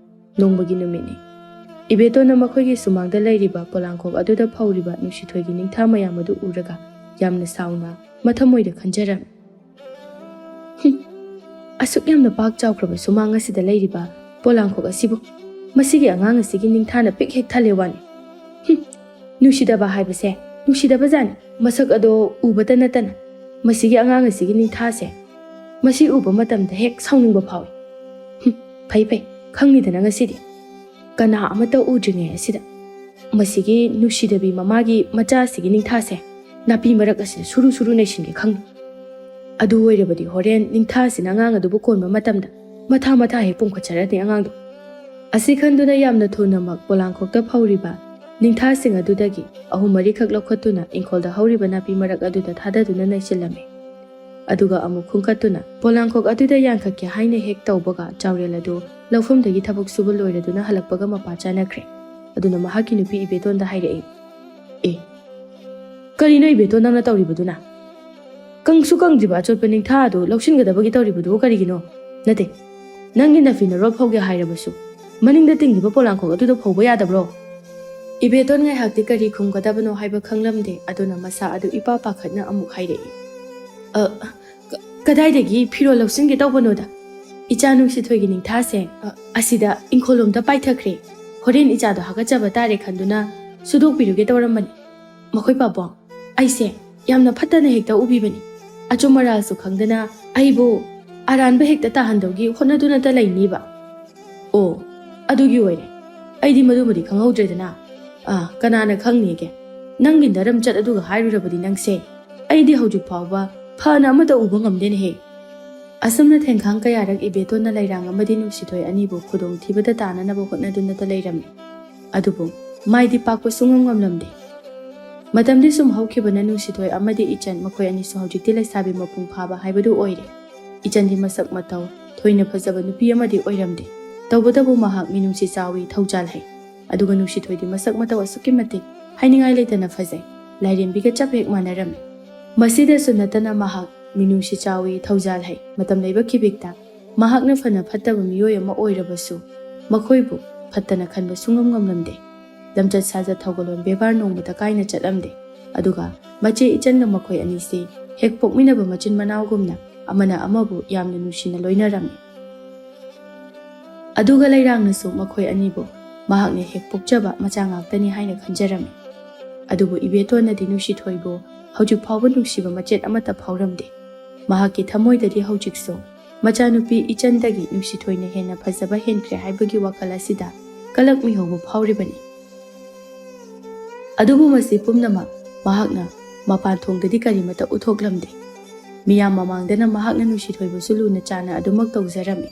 ꯅꯣꯡꯃꯒꯤ ꯅꯨꯃꯤꯠꯅꯤ꯫ ꯏꯕꯦꯇꯣꯟꯅ ꯃꯈꯣꯏꯒꯤ ꯁꯨꯃꯥꯡꯗ ꯂꯩꯔꯤꯕ ꯄꯣꯂꯥꯡꯈꯣꯛ ꯑꯗꯨꯗ ꯐꯧꯔꯤꯕ ꯅꯨꯡꯁꯤꯊꯣꯏꯒꯤ ꯅꯤꯡꯊꯥ ꯃꯌꯥꯝ ꯑꯗꯨ ꯎꯔꯒ ꯌꯥꯝꯅ ꯁꯥꯎꯅ ꯃꯊꯃꯣꯏꯗ ꯈꯟꯖꯔꯝꯃꯤ꯫ "ꯍꯨꯝ, ꯑꯁꯨꯛ ꯌꯥꯝꯅ ꯄꯥꯛ ꯆꯥꯎꯈ꯭ꯔꯕ ꯁꯨꯃꯥꯡ ꯑꯁꯤꯗ ꯂꯩꯔꯤꯕ ꯄꯣꯂꯥꯡꯈꯣꯛ ꯑꯁꯤꯕꯨ ꯃꯁꯤꯒꯤ ꯑꯉꯥꯡ ꯑꯁꯤꯒꯤ ꯅꯤꯡꯊꯥꯅ ꯄꯤꯛ ꯍꯦꯛ ꯊꯜꯂꯦ ꯋꯥꯅꯤ꯫ ꯍꯨꯝ, ꯅꯨꯡꯁꯤꯗꯕ ꯍꯥꯏꯕꯁꯦ ꯅꯨꯡꯁꯤꯗꯕ ꯖꯥꯠꯅꯤ꯫ ꯃꯁꯛ ꯑꯗꯣ ꯎꯕꯇ ꯅꯠꯇꯅ ꯃꯁꯤꯒꯤ ꯑꯉꯥꯡ ꯑꯁꯤꯒꯤ ꯅꯤꯡꯊꯥꯁꯦ ꯃꯁꯤ ꯎꯕ ꯃꯇꯝꯗ ꯍꯦꯛ ꯁꯥꯎꯅꯤꯡꯕ ꯐꯥꯎꯏ꯫ ꯍꯨꯝ, ꯐꯩ ꯐꯩ, ꯈꯪꯂꯤꯗꯅ ꯉꯁꯤꯗꯤ꯫ ꯀꯅꯥ ꯑꯃꯠꯇ ꯎꯗ꯭ꯔꯤꯉꯩ ꯑꯁꯤꯗ ꯃꯁꯤꯒꯤ ꯅꯨꯡꯁꯤꯗꯕꯤ ꯃꯃꯥꯒꯤ ꯃꯆꯥꯁꯤꯒꯤ ꯅꯤꯡꯊꯥꯁꯦ ꯅꯥꯄꯤ ꯃꯔꯛ ꯑꯁꯤꯗ ꯁꯨꯔꯨ ꯁꯨꯔꯨ ꯅꯩꯁꯤꯟꯒꯦ ꯈꯪꯉꯤ꯫ ꯑꯗꯨ ꯑꯣꯏꯔꯕꯗꯤ ꯍꯣꯔꯦꯟ ꯅꯤꯡꯊꯥꯁꯤꯅ ꯑꯉꯥꯡ ꯑꯗꯨꯕꯨ ꯀꯣꯟꯕ ꯃꯇꯝꯗ ꯃꯊꯥ ꯃꯊꯥ ꯍꯦꯛ ꯄꯣꯝꯈꯠꯆꯔꯅꯤ ꯑꯉꯥꯡꯗꯣ꯫ ꯑꯁꯤ ꯈꯟꯗꯨꯅ ꯌꯥꯝꯅ ꯊꯨꯅꯃꯛ ꯄꯣꯂꯥꯡꯈꯣꯛꯇ ꯐꯧꯔꯤꯕ ꯅꯤꯡꯊꯥꯁꯤꯡ ꯑꯗꯨꯗꯒꯤ ꯑꯍꯨꯝ ꯃꯔꯤꯈꯛ ꯂꯧꯈꯠꯇꯨꯅ ꯏꯪꯈꯣꯜꯗ ꯍꯧꯔꯤꯕ ꯅꯥꯄꯤ ꯃꯔꯛ ꯑꯗꯨꯗ ꯊꯥꯗꯗꯨꯅ ꯅꯩꯁꯤꯜꯂꯝꯃꯤ꯫ ꯑꯗꯨꯒ ꯑꯃꯨꯛ ꯈꯨꯟꯀꯠꯇꯨꯅ ꯄꯣꯂꯥꯡꯈꯣꯛ ꯑꯗꯨꯗ ꯌꯥꯟꯈꯠꯀꯦ ꯍꯥꯏꯅ ꯍꯦꯛ ꯇꯧꯕꯒ ꯆꯥꯎꯔꯦꯜ ꯑꯗꯨ ꯂꯧꯐꯝꯗꯒꯤ ꯊꯕꯛ ꯁꯨꯕ ꯂꯣꯏꯔꯗꯨꯅ ꯍꯜꯂꯛꯄꯒ ꯃꯄꯥ ꯆꯥꯅꯈ꯭ꯔꯦ꯫ ꯑꯗꯨꯅ ꯃꯍꯥꯛꯀꯤ ꯅꯨꯄꯤ ꯏꯕꯦꯇꯣꯟꯗ ꯍꯥꯏꯔꯛꯏ, "ꯑꯦ, ꯀꯔꯤꯅꯣ ꯏꯕꯦꯇꯣꯟ ꯅꯪꯅ ꯇꯧꯔꯤꯕꯗꯨꯅ? ꯀꯪꯁꯨ ꯀꯪꯗ꯭ꯔꯤꯕ ꯑꯆꯣꯠꯄ ꯅꯤꯡꯊꯥ ꯑꯗꯨ ꯂꯧꯁꯤꯟꯒꯗꯕꯒꯤ ꯇꯧꯔꯤꯕꯗꯨꯕꯨ ꯀꯔꯤꯒꯤꯅꯣ? ꯅꯠꯇꯦ, ꯅꯪꯒꯤ ꯅꯐꯤ ꯅꯔꯣꯜ ꯐꯧꯒꯦ ꯍꯥꯏꯔꯕꯁꯨ ꯃꯅꯤꯡꯗ ꯇꯤꯡꯂꯤꯕ ꯄꯣꯂꯥꯡꯈꯣꯛ ꯑꯗꯨꯗ ꯐꯧꯕ ꯌꯥꯗꯕ꯭ꯔꯣ?" ꯏꯕꯦꯇꯣꯟ ꯉꯥꯏꯍꯥꯛꯇꯤ ꯀꯔꯤ ꯈꯨꯝꯒꯗꯕꯅꯣ ꯍꯥꯏꯕ ꯈꯪꯂꯝꯗꯦ꯫ ꯑꯗꯨꯅ ꯃꯁꯥ ꯑꯗꯨ ꯏꯄꯥ ꯄꯥꯈꯠꯅ ꯑꯃꯨꯛ ꯍꯥꯏꯔꯛꯏ, "ꯑ, ꯀ-, ꯀꯗꯥꯏꯗꯒꯤ ꯐꯤꯔꯣꯜ ꯂꯧꯁꯤꯟꯒꯦ ꯇꯧꯕꯅꯣꯗ? ꯏꯆꯥ ꯅꯨꯡꯁꯤꯊꯣꯏꯒꯤ ꯅꯤꯡꯊꯥꯁꯦ, ꯑ, ꯑꯁꯤꯗ ꯏꯪꯈꯣꯜꯂꯣꯝꯗ ꯄꯥꯏꯊꯈ꯭ꯔꯦ꯫ ꯍꯣꯔꯦꯟ ꯏꯆꯥꯗꯣ ꯍꯥꯒꯠꯆꯕ ꯇꯥꯔꯦ ꯈꯟꯗꯨꯅ ꯁꯨꯗꯣꯛꯄꯤꯔꯨꯒꯦ ꯇꯧꯔꯝꯕꯅꯤ꯫ ꯃꯈꯣꯏ ꯄꯥꯕꯣ, ꯑꯩꯁꯦ ꯌꯥꯝꯅ ꯐꯠꯇꯅ ꯍꯦꯛꯇ ꯎꯕꯤꯕꯅꯤ꯫ ꯑꯆꯨꯝ ꯑꯔꯥꯜꯁꯨ ꯈꯪꯗꯅ ꯑꯩꯕꯨ ꯑꯔꯥꯟꯕ ꯍꯦꯛꯇ ꯇꯥꯍꯟꯗꯧꯒꯤ ꯍꯣꯠꯅꯗꯨꯅꯇ ꯂꯩꯅꯤꯕ?" "ꯑꯣ, ꯑꯗꯨꯒꯤ ꯑꯣꯏꯔꯦ꯫ ꯑꯩꯗꯤ ꯃꯗꯨꯃꯗꯤ ꯈꯪꯍꯧꯗ꯭ꯔꯦꯗꯅ꯫ ꯑꯥ, ꯀꯅꯥꯅ ꯈꯪꯅꯤꯒꯦ? ꯅꯪꯒꯤ ꯅꯔꯝꯆꯠ ꯑꯗꯨꯒ ꯍꯥꯏꯔꯨꯔꯕꯗꯤ ꯅꯪꯁꯦ ꯑꯩꯗꯤ ꯍꯧꯖꯤꯛ ꯐꯥꯎꯕ ꯐꯅ ꯑꯃꯠꯇ ꯎꯕ ꯉꯝꯗꯦꯅꯦꯍꯦ꯫" ꯑꯁꯨꯝꯅ ꯊꯦꯡꯈꯥꯡ ꯀꯌꯥꯔꯛ ꯏꯕꯦꯇꯣꯟꯅ ꯂꯩꯔꯥꯡ ꯑꯃꯗꯤ ꯅꯨꯡꯁꯤꯊꯣꯏ ꯑꯅꯤꯕꯨ ꯈꯨꯗꯣꯡꯊꯤꯕꯗ ꯇꯥꯅꯅꯕ ꯍꯣꯠꯅꯗꯨꯅꯇ ꯂꯩꯔꯝꯃꯤ꯫ ꯑꯗꯨꯕꯨ ꯃꯥꯏꯗꯤ ꯄꯥꯛꯄ ꯁꯨꯡꯉꯝ ꯉꯝꯂꯝꯗꯦ꯫ ꯃꯇꯝꯗꯤ ꯁꯨꯝ ꯍꯧꯈꯤꯕꯅ ꯅꯨꯡꯁꯤꯊꯣꯏ ꯑꯃꯗꯤ ꯏꯆꯟ ꯃꯈꯣꯏ ꯑꯅꯤꯁꯨ ꯍꯧꯖꯤꯛꯇꯤ ꯂꯩꯁꯥꯕꯤ ꯃꯄꯨꯡ ꯐꯥꯕ ꯍꯥꯏꯕꯗꯨ ꯑꯣꯏꯔꯦ꯫ ꯏꯆꯟꯗꯤ ꯃꯁꯛ ꯃꯇꯧ ꯊꯣꯏꯅ ꯐꯖꯕ ꯅꯨꯄꯤ ꯑꯃꯗꯤ ꯑꯣꯏꯔꯝꯗꯦ꯫ ꯇꯧꯕꯇꯕꯨ ꯃꯍꯥꯛ ꯃꯤꯅꯨꯡꯁꯤ ꯆꯥꯎꯏ, ꯊꯧꯖꯥꯜ ꯍꯩ꯫ ꯑꯗꯨꯒ ꯅꯨꯡꯁꯤꯊꯣꯏꯗꯤ ꯃꯁꯛ ꯃꯇꯧ ꯑꯁꯨꯛꯀꯤ ꯃꯇꯤꯛ ꯍꯥꯏꯅꯤꯡꯉꯥꯏ ꯂꯩꯇꯅ ꯐꯖꯩ꯫ ꯂꯥꯏꯔꯦꯝꯕꯤꯒ ꯆꯞ ꯍꯦꯛ ꯃꯥꯟꯅꯔꯝꯃꯤ꯫ ꯃꯁꯤꯗꯁꯨ ꯅꯠꯇꯅ ꯃꯍꯥꯛ ꯃꯤꯅꯨꯡꯁꯤ ꯆꯥꯎꯏ, ꯊꯧꯖꯥꯜ ꯍꯩ꯫ ꯃꯇꯝ ꯂꯩꯕ ꯈꯤꯕꯤꯛꯇ ꯃꯍꯥꯛꯅ ꯐꯅ ꯐꯠꯇꯕ ꯃꯤꯑꯣꯏ ꯑꯃ ꯑꯣꯏꯔꯕꯁꯨ ꯃꯈꯣꯏꯕꯨ ꯐꯠꯇꯅ ꯈꯟꯕ ꯁꯨꯡꯉꯝ ꯉꯝꯂꯝꯗꯦ꯫ ꯂꯝꯆꯠ ꯁꯥꯖꯠ ꯊꯧꯒꯜꯂꯣꯟ ꯕꯦꯕꯥꯔ ꯅꯣꯡꯃꯇ ꯀꯥꯏꯅ ꯆꯠꯂꯝꯗꯦ꯫ ꯑꯗꯨꯒ ꯃꯆꯦ ꯏꯆꯟꯒ ꯃꯈꯣꯏ ꯑꯅꯤꯁꯤ ꯍꯦꯛ ꯄꯣꯛꯃꯤꯟꯅꯕ ꯃꯆꯤꯟ ꯃꯅꯥꯎꯒꯨꯝꯅ ꯑꯃꯅ ꯑꯃꯕꯨ ꯌꯥꯝꯅ ꯅꯨꯡꯁꯤꯅ ꯂꯣꯏꯅꯔꯝꯃꯤ꯫ ꯑꯗꯨꯒ ꯂꯩꯔꯥꯡꯅꯁꯨ ꯃꯈꯣꯏ ꯑꯅꯤꯕꯨ ꯃꯍꯥꯛꯅ ꯍꯦꯛ ꯄꯣꯛꯆꯕ ꯃꯆꯥ ꯉꯥꯛꯇꯅꯤ ꯍꯥꯏꯅ ꯈꯟꯖꯔꯝꯃꯤ꯫ ꯑꯗꯨꯕꯨ ꯏꯕꯦꯇꯣꯟꯅꯗꯤ ꯅꯨꯡꯁꯤꯊꯣꯏꯕꯨ ꯍꯧꯖꯤꯛ ꯐꯥꯎꯕ ꯅꯨꯡꯁꯤꯕ ꯃꯆꯦꯠ ꯑꯃꯠꯇ ꯐꯥꯎꯔꯝꯗꯦ꯫ ꯃꯍꯥꯛꯀꯤ ꯊꯃꯣꯏꯗꯗꯤ ꯍꯧꯖꯤꯛꯁꯨ ꯃꯆꯥꯅꯨꯄꯤ ꯏꯆꯟꯗꯒꯤ ꯅꯨꯡꯁꯤꯊꯣꯏꯅ ꯍꯦꯟꯅ ꯐꯖꯕ ꯍꯦꯟꯈ꯭ꯔꯦ ꯍꯥꯏꯕꯒꯤ ꯋꯥꯈꯜ ꯑꯁꯤꯗ ꯀꯂꯛ ꯃꯤꯍꯧꯕ ꯐꯥꯎꯔꯤꯕꯅꯤ꯫ ꯑꯗꯨꯕꯨ ꯃꯁꯤ ꯄꯨꯝꯅꯃꯛ ꯃꯍꯥꯛꯅ ꯃꯄꯥꯟ ꯊꯣꯡꯗꯗꯤ ꯀꯔꯤꯃꯠꯇ ꯎꯠꯊꯣꯛꯂꯝꯗꯦ꯫ ꯃꯤꯌꯥꯝ ꯃꯃꯥꯡꯗꯅ ꯃꯍꯥꯛꯅ ꯅꯨꯡꯁꯤꯊꯣꯏꯕꯨꯁꯨ ꯂꯨꯅ ꯆꯥꯅ ꯑꯗꯨꯃꯛ ꯇꯧꯖꯔꯝꯃꯤ꯫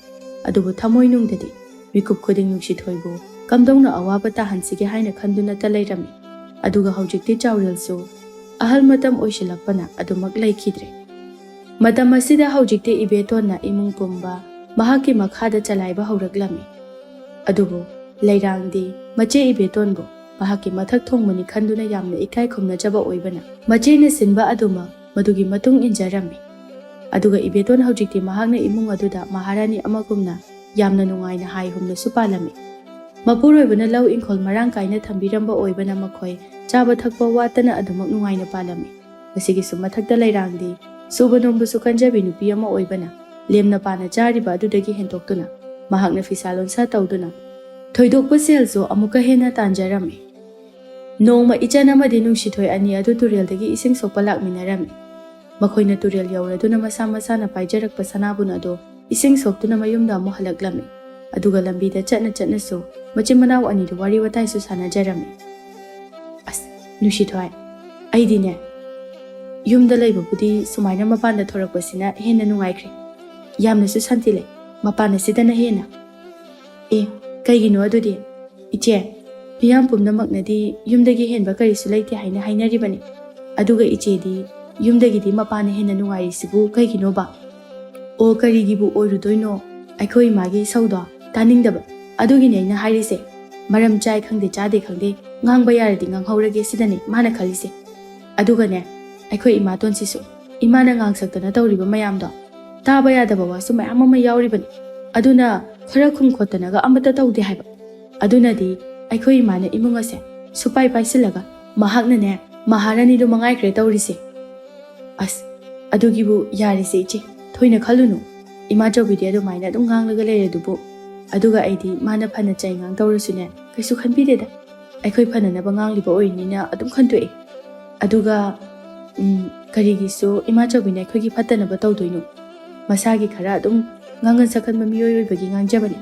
ꯑꯗꯨꯕꯨ ꯊꯃꯣꯏꯅꯨꯡꯗꯗꯤ ꯃꯤꯀꯨꯞ ꯈꯨꯗꯤꯡ ꯅꯨꯡꯁꯤꯊꯣꯏꯕꯨ ꯀꯝꯗꯧꯅ ꯑꯋꯥꯕ ꯇꯥꯍꯟꯁꯤꯒꯦ ꯍꯥꯏꯅ ꯈꯟꯗꯨꯅꯇ ꯂꯩꯔꯝꯃꯤ꯫ ꯑꯗꯨꯒ ꯍꯧꯖꯤꯛꯇꯤ ꯆꯥꯎꯔꯦꯜꯁꯨ ꯑꯍꯜ ꯃꯇꯝ ꯑꯣꯏꯁꯤꯜꯂꯛꯄꯅ ꯑꯗꯨꯃꯛ ꯂꯩꯈꯤꯗ꯭ꯔꯦ꯫ ꯃꯇꯝ ꯑꯁꯤꯗ ꯍꯧꯖꯤꯛꯇꯤ ꯏꯕꯦꯇꯣꯟꯅ ꯏꯃꯨꯡ ꯄꯨꯝꯕ ꯃꯍꯥꯛꯀꯤ ꯃꯈꯥꯗ ꯆꯂꯥꯏꯕ ꯍꯧꯔꯛꯂꯝꯃꯤ꯫ ꯑꯗꯨꯕꯨ ꯂꯩꯔꯥꯡꯗꯤ ꯃꯆꯦ ꯏꯕꯦꯇꯣꯟꯕꯨ ꯃꯍꯥꯛꯀꯤ ꯃꯊꯛ ꯊꯣꯡꯕꯅꯤ ꯈꯟꯗꯨꯅ ꯌꯥꯝꯅ ꯏꯀꯥꯏ ꯈꯨꯝꯅꯖꯕ ꯑꯣꯏꯕꯅ ꯃꯆꯦꯅ ꯁꯤꯟꯕ ꯑꯗꯨꯃꯛ ꯃꯗꯨꯒꯤ ꯃꯇꯨꯡ ꯏꯟꯖꯔꯝꯃꯤ꯫ ꯑꯗꯨꯒ ꯏꯕꯦꯇꯣꯟ ꯍꯧꯖꯤꯛꯇꯤ ꯃꯍꯥꯛꯅ ꯏꯃꯨꯡ ꯑꯗꯨꯗ ꯃꯍꯥꯔꯥꯅꯤ ꯑꯃꯒꯨꯝꯅ ꯌꯥꯝꯅ ꯅꯨꯡꯉꯥꯏꯅ ꯍꯥꯏ ꯍꯨꯝꯅꯁꯨ ꯄꯥꯜꯂꯝꯃꯤ꯫ ꯃꯄꯨꯔꯣꯏꯕꯅ ꯂꯧ ꯏꯪꯈꯣꯜ ꯃꯔꯥꯡ ꯀꯥꯏꯅ ꯊꯝꯕꯤꯔꯝꯕ ꯑꯣꯏꯕꯅ ꯃꯈꯣꯏ ꯆꯥꯕ ꯊꯛꯄ ꯋꯥꯠꯇꯅ ꯑꯗꯨꯃꯛ ꯅꯨꯡꯉꯥꯏꯅ ꯄꯥꯜꯂꯝꯃꯤ꯫ ꯃꯁꯤꯒꯤꯁꯨ ꯃꯊꯛꯇ ꯂꯩꯔꯥꯡꯗꯤ ꯁꯨꯕ ꯅꯣꯝꯕꯁꯨ ꯀꯟꯖꯕꯤ ꯅꯨꯄꯤ ꯑꯃ ꯑꯣꯏꯕꯅ ꯂꯦꯝꯅ ꯄꯥꯅ ꯆꯥꯔꯤꯕ ꯑꯗꯨꯗꯒꯤ ꯍꯦꯟꯗꯣꯛꯇꯨꯅ ꯃꯍꯥꯛꯅ ꯐꯤꯁꯥ ꯂꯣꯟꯁꯥ ꯇꯧꯗꯨꯅ ꯊꯣꯏꯗꯣꯛꯄ ꯁꯦꯜꯁꯨ ꯑꯃꯨꯛꯀ ꯍꯦꯟꯅ ꯇꯥꯟꯖꯔꯝꯃꯤ꯫ ꯅꯣꯡꯃ ꯏꯆꯟ ꯑꯃꯗꯤ ꯅꯨꯡꯁꯤꯊꯣꯏ ꯑꯅꯤ ꯑꯗꯨ ꯇꯨꯔꯦꯜꯗꯒꯤ ꯏꯁꯤꯡ ꯁꯣꯛꯄ ꯂꯥꯛꯃꯤꯟꯅꯔꯝꯃꯤ꯫ ꯃꯈꯣꯏꯅ ꯇꯨꯔꯦꯜ ꯌꯧꯔꯗꯨꯅ ꯃꯁꯥ ꯃꯁꯥꯅ ꯄꯥꯏꯖꯔꯛꯄ ꯁꯅꯥꯕꯨꯟ ꯑꯗꯨ ꯏꯁꯤꯡ ꯁꯣꯛꯇꯨꯅ ꯃꯌꯨꯝꯗ ꯑꯃꯨꯛ ꯍꯜꯂꯛꯂꯝꯃꯤ꯫ ꯑꯗꯨꯒ ꯂꯝꯕꯤꯗ ꯆꯠꯅ ꯆꯠꯅꯁꯨ ꯃꯆꯤꯟ ꯃꯅꯥꯎ ꯑꯅꯤꯗꯨ ꯋꯥꯔꯤ ꯋꯥꯇꯥꯏꯁꯨ ꯁꯥꯟꯅꯖꯔꯝꯃꯤ꯫ "ꯑꯁ, ꯅꯨꯡꯁꯤꯊꯣꯏ, ꯑꯩꯗꯤꯅꯦ, ꯌꯨꯝꯗ ꯂꯩꯕꯕꯨꯗꯤ ꯁꯨꯃꯥꯏꯅ ꯃꯄꯥꯟꯗ ꯊꯣꯔꯛꯄꯁꯤꯅ ꯍꯦꯟꯅ ꯅꯨꯡꯉꯥꯏꯈ꯭ꯔꯦ꯫ ꯌꯥꯝꯅꯁꯨ ꯁꯥꯟꯇꯤ ꯂꯩ ꯃꯄꯥꯟ ꯑꯁꯤꯗꯅ ꯍꯦꯟꯅ꯫" "ꯑꯦ, ꯀꯩꯒꯤꯅꯣ ꯑꯗꯨꯗꯤ?" "ꯏꯆꯦ, ꯃꯤꯌꯥꯝ ꯄꯨꯝꯅꯃꯛꯅꯗꯤ ꯌꯨꯝꯗꯒꯤ ꯍꯦꯟꯕ ꯀꯔꯤꯁꯨ ꯂꯩꯇꯦ ꯍꯥꯏꯅ ꯍꯥꯏꯅꯔꯤꯕꯅꯤ꯫ ꯑꯗꯨꯒ ꯏꯆꯦꯗꯤ ꯌꯨꯝꯗꯒꯤꯗꯤ ꯃꯄꯥꯟꯅ ꯍꯦꯟꯅ ꯅꯨꯡꯉꯥꯏꯔꯤꯁꯤꯕꯨ ꯀꯩꯒꯤꯅꯣꯕ?" "ꯑꯣ, ꯀꯔꯤꯒꯤꯕꯨ ꯑꯣꯏꯔꯨꯗꯣꯏꯅꯣ? ꯑꯩꯈꯣꯏ ꯏꯃꯥꯒꯤ ꯏꯁꯧꯗꯣ ꯇꯥꯅꯤꯡꯗꯕ꯫ ꯑꯗꯨꯒꯤꯅꯦ ꯑꯩꯅ ꯍꯥꯏꯔꯤꯁꯦ꯫ ꯃꯔꯝ ꯆꯥꯏ ꯈꯪꯗꯦ, ꯆꯥꯗꯦ ꯈꯪꯗꯦ, ꯉꯥꯡꯕ ꯌꯥꯔꯗꯤ ꯉꯥꯡꯍꯧꯔꯒꯦ ꯁꯤꯗꯅꯦ ꯃꯥꯅ ꯈꯜꯂꯤꯁꯦ꯫ ꯑꯗꯨꯒꯅꯦ, ꯑꯩꯈꯣꯏ ꯏꯃꯥꯇꯣꯟꯁꯤꯁꯨ ꯏꯃꯥꯅ ꯉꯥꯡꯁꯛꯇꯅ ꯇꯧꯔꯤꯕ ꯃꯌꯥꯝꯗꯣ, ꯇꯥꯕ ꯌꯥꯗꯕ ꯋꯥꯁꯨ ꯃꯌꯥꯝ ꯑꯃ ꯌꯥꯎꯔꯤꯕꯅꯤ꯫ ꯑꯗꯨꯅ ꯈꯔ ꯈꯨꯝ ꯈꯣꯠꯇꯅꯒ ꯑꯃꯠꯇ ꯇꯧꯗꯦ ꯍꯥꯏꯕ꯫ ꯑꯗꯨꯅꯗꯤ ꯑꯩꯈꯣꯏ ꯏꯃꯥꯅ ꯏꯃꯨꯡ ꯑꯁꯦ ꯁꯨꯄꯥꯏ ꯄꯥꯏꯁꯤꯜꯂꯒ ꯃꯍꯥꯛꯅꯅꯦ ꯃꯍꯥꯔꯥꯅꯤꯗꯣ ꯃꯉꯥꯏꯈ꯭ꯔꯦ ꯇꯧꯔꯤꯁꯦ꯫" "ꯑꯁ, ꯑꯗꯨꯒꯤꯕꯨ ꯌꯥꯔꯦꯁꯦ ꯏꯆꯦ, ꯊꯣꯏꯅ ꯈꯜꯂꯨꯅꯨ꯫ ꯏꯃꯥꯆꯧꯕꯤꯗꯤ ꯑꯗꯨꯃꯥꯏꯅ ꯑꯗꯨꯝ ꯉꯥꯡꯂꯒ ꯂꯩꯔꯗꯨꯕꯨ꯫ ꯑꯗꯨꯒ ꯑꯩꯗꯤ ꯃꯥꯅ ꯐꯅ ꯆꯩ ꯉꯥꯡ ꯇꯧꯔꯁꯨꯅꯦ, ꯀꯩꯁꯨ ꯈꯟꯕꯤꯗꯦꯗ꯫ ꯑꯩꯈꯣꯏ ꯐꯅꯅꯕ ꯉꯥꯡꯂꯤꯕ ꯑꯣꯏꯔꯤꯅꯤꯅ ꯑꯗꯨꯝ ꯈꯟꯇꯣꯛꯑꯦ꯫ ꯑꯗꯨꯒ, ꯎꯝ, ꯀꯔꯤꯒꯤꯁꯨ ꯏꯃꯥ ꯆꯧꯕꯤꯅ ꯑꯩꯈꯣꯏꯒꯤ ꯐꯠꯇꯅꯕ ꯇꯧꯗꯣꯏꯅꯣ? ꯃꯁꯥꯒꯤ ꯈꯔ ꯑꯗꯨꯝ ꯉꯥꯡꯒꯟ ꯁꯛꯀꯟꯕ ꯃꯤꯑꯣꯏ ꯑꯣꯏꯕꯒꯤ ꯉꯥꯡꯖꯕꯅꯤ꯫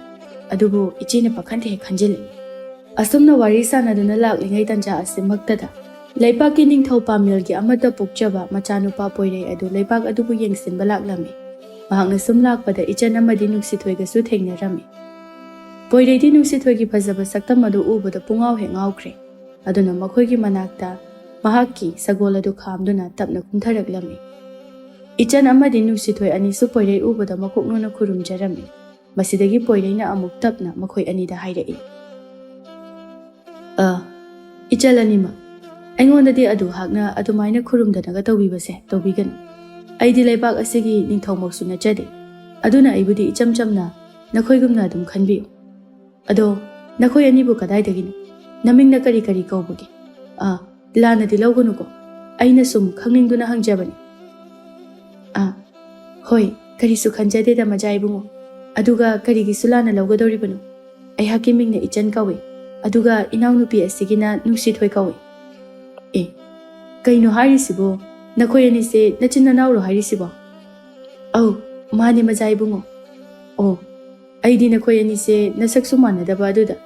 ꯑꯗꯨꯕꯨ ꯏꯆꯦꯅ ꯄꯥꯈꯟꯗ ꯍꯦꯛ ꯈꯟꯖꯤꯜꯂꯤ꯫ ꯑꯁꯨꯝꯅ ꯋꯥꯔꯤ ꯁꯥꯟꯅꯗꯨꯅ ꯂꯥꯛꯂꯤꯉꯩ ꯇꯟꯖꯥ ꯑꯁꯤꯃꯛꯇꯗ ꯂꯩꯄꯥꯛꯀꯤ ꯅꯤꯡꯊꯧ ꯄꯥꯝꯃꯦꯜꯒꯤ ꯑꯃꯠꯇ ꯄꯣꯛꯆꯕ ꯃꯆꯥꯅꯨꯄꯥ ꯄꯣꯏꯔꯩ ꯑꯗꯨ ꯂꯩꯄꯥꯛ ꯑꯗꯨꯕꯨ ꯌꯦꯡꯁꯤꯟꯕ ꯂꯥꯛꯂꯝꯃꯤ꯫ ꯃꯍꯥꯛꯅ ꯁꯨꯝ ꯂꯥꯛꯄꯗ ꯏꯆꯟ ꯑꯃꯗꯤ ꯅꯨꯡꯁꯤꯊꯣꯏꯒꯁꯨ ꯊꯦꯡꯅꯔꯝꯃꯤ꯫ ꯄꯣꯏꯔꯩꯗꯤ ꯅꯨꯡꯁꯤꯊꯣꯏꯒꯤ ꯐꯖꯕ ꯁꯛꯇꯝ ꯑꯗꯨ ꯎꯕꯗ ꯄꯨꯡꯉꯥꯎ ꯍꯦꯛ ꯉꯥꯎꯈ꯭ꯔꯦ꯫ ꯑꯗꯨꯅ ꯃꯈꯣꯏꯒꯤ ꯃꯅꯥꯛꯇ ꯃꯍꯥꯛꯀꯤ ꯁꯒꯣꯜ ꯑꯗꯨ ꯈꯥꯝꯗꯨꯅ ꯇꯞꯅ ꯀꯨꯝꯊꯔꯛꯂꯝꯃꯤ꯫ ꯏꯆꯟ ꯑꯃꯗꯤ ꯅꯨꯡꯁꯤꯊꯣꯏ ꯑꯅꯤꯁꯨ ꯄꯣꯏꯔꯩ ꯎꯕꯗ ꯃꯀꯣꯛ ꯅꯣꯟꯅ ꯈꯨꯔꯨꯝꯖꯔꯝꯃꯤ꯫ ꯃꯁꯤꯗꯒꯤ ꯄꯣꯏꯔꯩꯅ ꯑꯃꯨꯛ ꯇꯞꯅ ꯃꯈꯣꯏ ꯑꯅꯤꯗ ꯍꯥꯏꯔꯛꯏ, "ꯑ, ꯏꯆꯜ ꯑꯅꯤꯃꯛ, ꯑꯩꯉꯣꯟꯗꯗꯤ ꯑꯗꯨ ꯍꯥꯛꯅ ꯑꯗꯨꯃꯥꯏꯅ ꯈꯨꯔꯨꯝꯗꯅꯒ ꯇꯧꯕꯤꯕꯁꯦ ꯇꯧꯕꯤꯒꯅꯨ꯫ ꯑꯩꯗꯤ ꯂꯩꯕꯥꯛ ꯑꯁꯤꯒꯤ ꯅꯤꯡꯊꯧꯃꯛꯁꯨ ꯅꯠꯆꯗꯦ꯫ ꯑꯗꯨꯅ ꯑꯩꯕꯨꯗꯤ ꯏꯆꯝ ꯆꯝꯅ ꯅꯈꯣꯏꯒꯨꯝꯅ ꯑꯗꯨꯝ ꯈꯟꯕꯤꯌꯨ꯫ ꯑꯗꯣ, ꯅꯈꯣꯏ ꯑꯅꯤꯕꯨ ꯀꯗꯥꯏꯗꯒꯤꯅꯣ? ꯅꯃꯤꯡꯅ ꯀꯔꯤ ꯀꯔꯤ ꯀꯧꯕꯒꯦ? ꯑꯥ, ꯂꯥꯟꯅꯗꯤ ꯂꯧꯒꯅꯨꯀꯣ꯫ ꯑꯩꯅ ꯁꯨꯝ ꯈꯪꯅꯤꯡꯗꯨꯅ ꯍꯪꯖꯕꯅꯤ꯫" "ꯑꯥ, ꯍꯣꯏ, ꯀꯔꯤꯁꯨ ꯈꯟꯖꯗꯦꯗ, ꯃꯖꯥ ꯏꯕꯨꯡꯉꯣ꯫ ꯑꯗꯨꯒ ꯀꯔꯤꯒꯤꯁꯨ ꯂꯥꯟꯅ ꯂꯧꯒꯗꯧꯔꯤꯕꯅꯣ? ꯑꯩꯍꯥꯛꯀꯤ ꯃꯤꯡꯅ ꯏꯆꯟ ꯀꯧꯏ꯫ ꯑꯗꯨꯒ ꯏꯅꯥꯎꯅꯨꯄꯤ ꯑꯁꯤꯒꯤꯅ ꯅꯨꯡꯁꯤꯊꯣꯏ ꯀꯧꯏ꯫" "ꯑꯦ, ꯀꯩꯅꯣ ꯍꯥꯏꯔꯤꯁꯤꯕꯣ? ꯅꯈꯣꯏ ꯑꯅꯤꯁꯦ ꯅꯆꯤꯟ ꯅꯅꯥꯎꯔꯣ ꯍꯥꯏꯔꯤꯁꯤꯕꯣ?" "ꯑꯧ, ꯃꯥꯅꯦ, ꯃꯖꯥ ꯏꯕꯨꯡꯉꯣ꯫" "ꯑꯣ, ꯑꯩꯗꯤ ꯅꯈꯣꯏ ꯑꯅꯤꯁꯦ ꯅꯁꯛꯁꯨ ꯃꯥꯟꯅꯗꯕ ꯑꯗꯨꯗ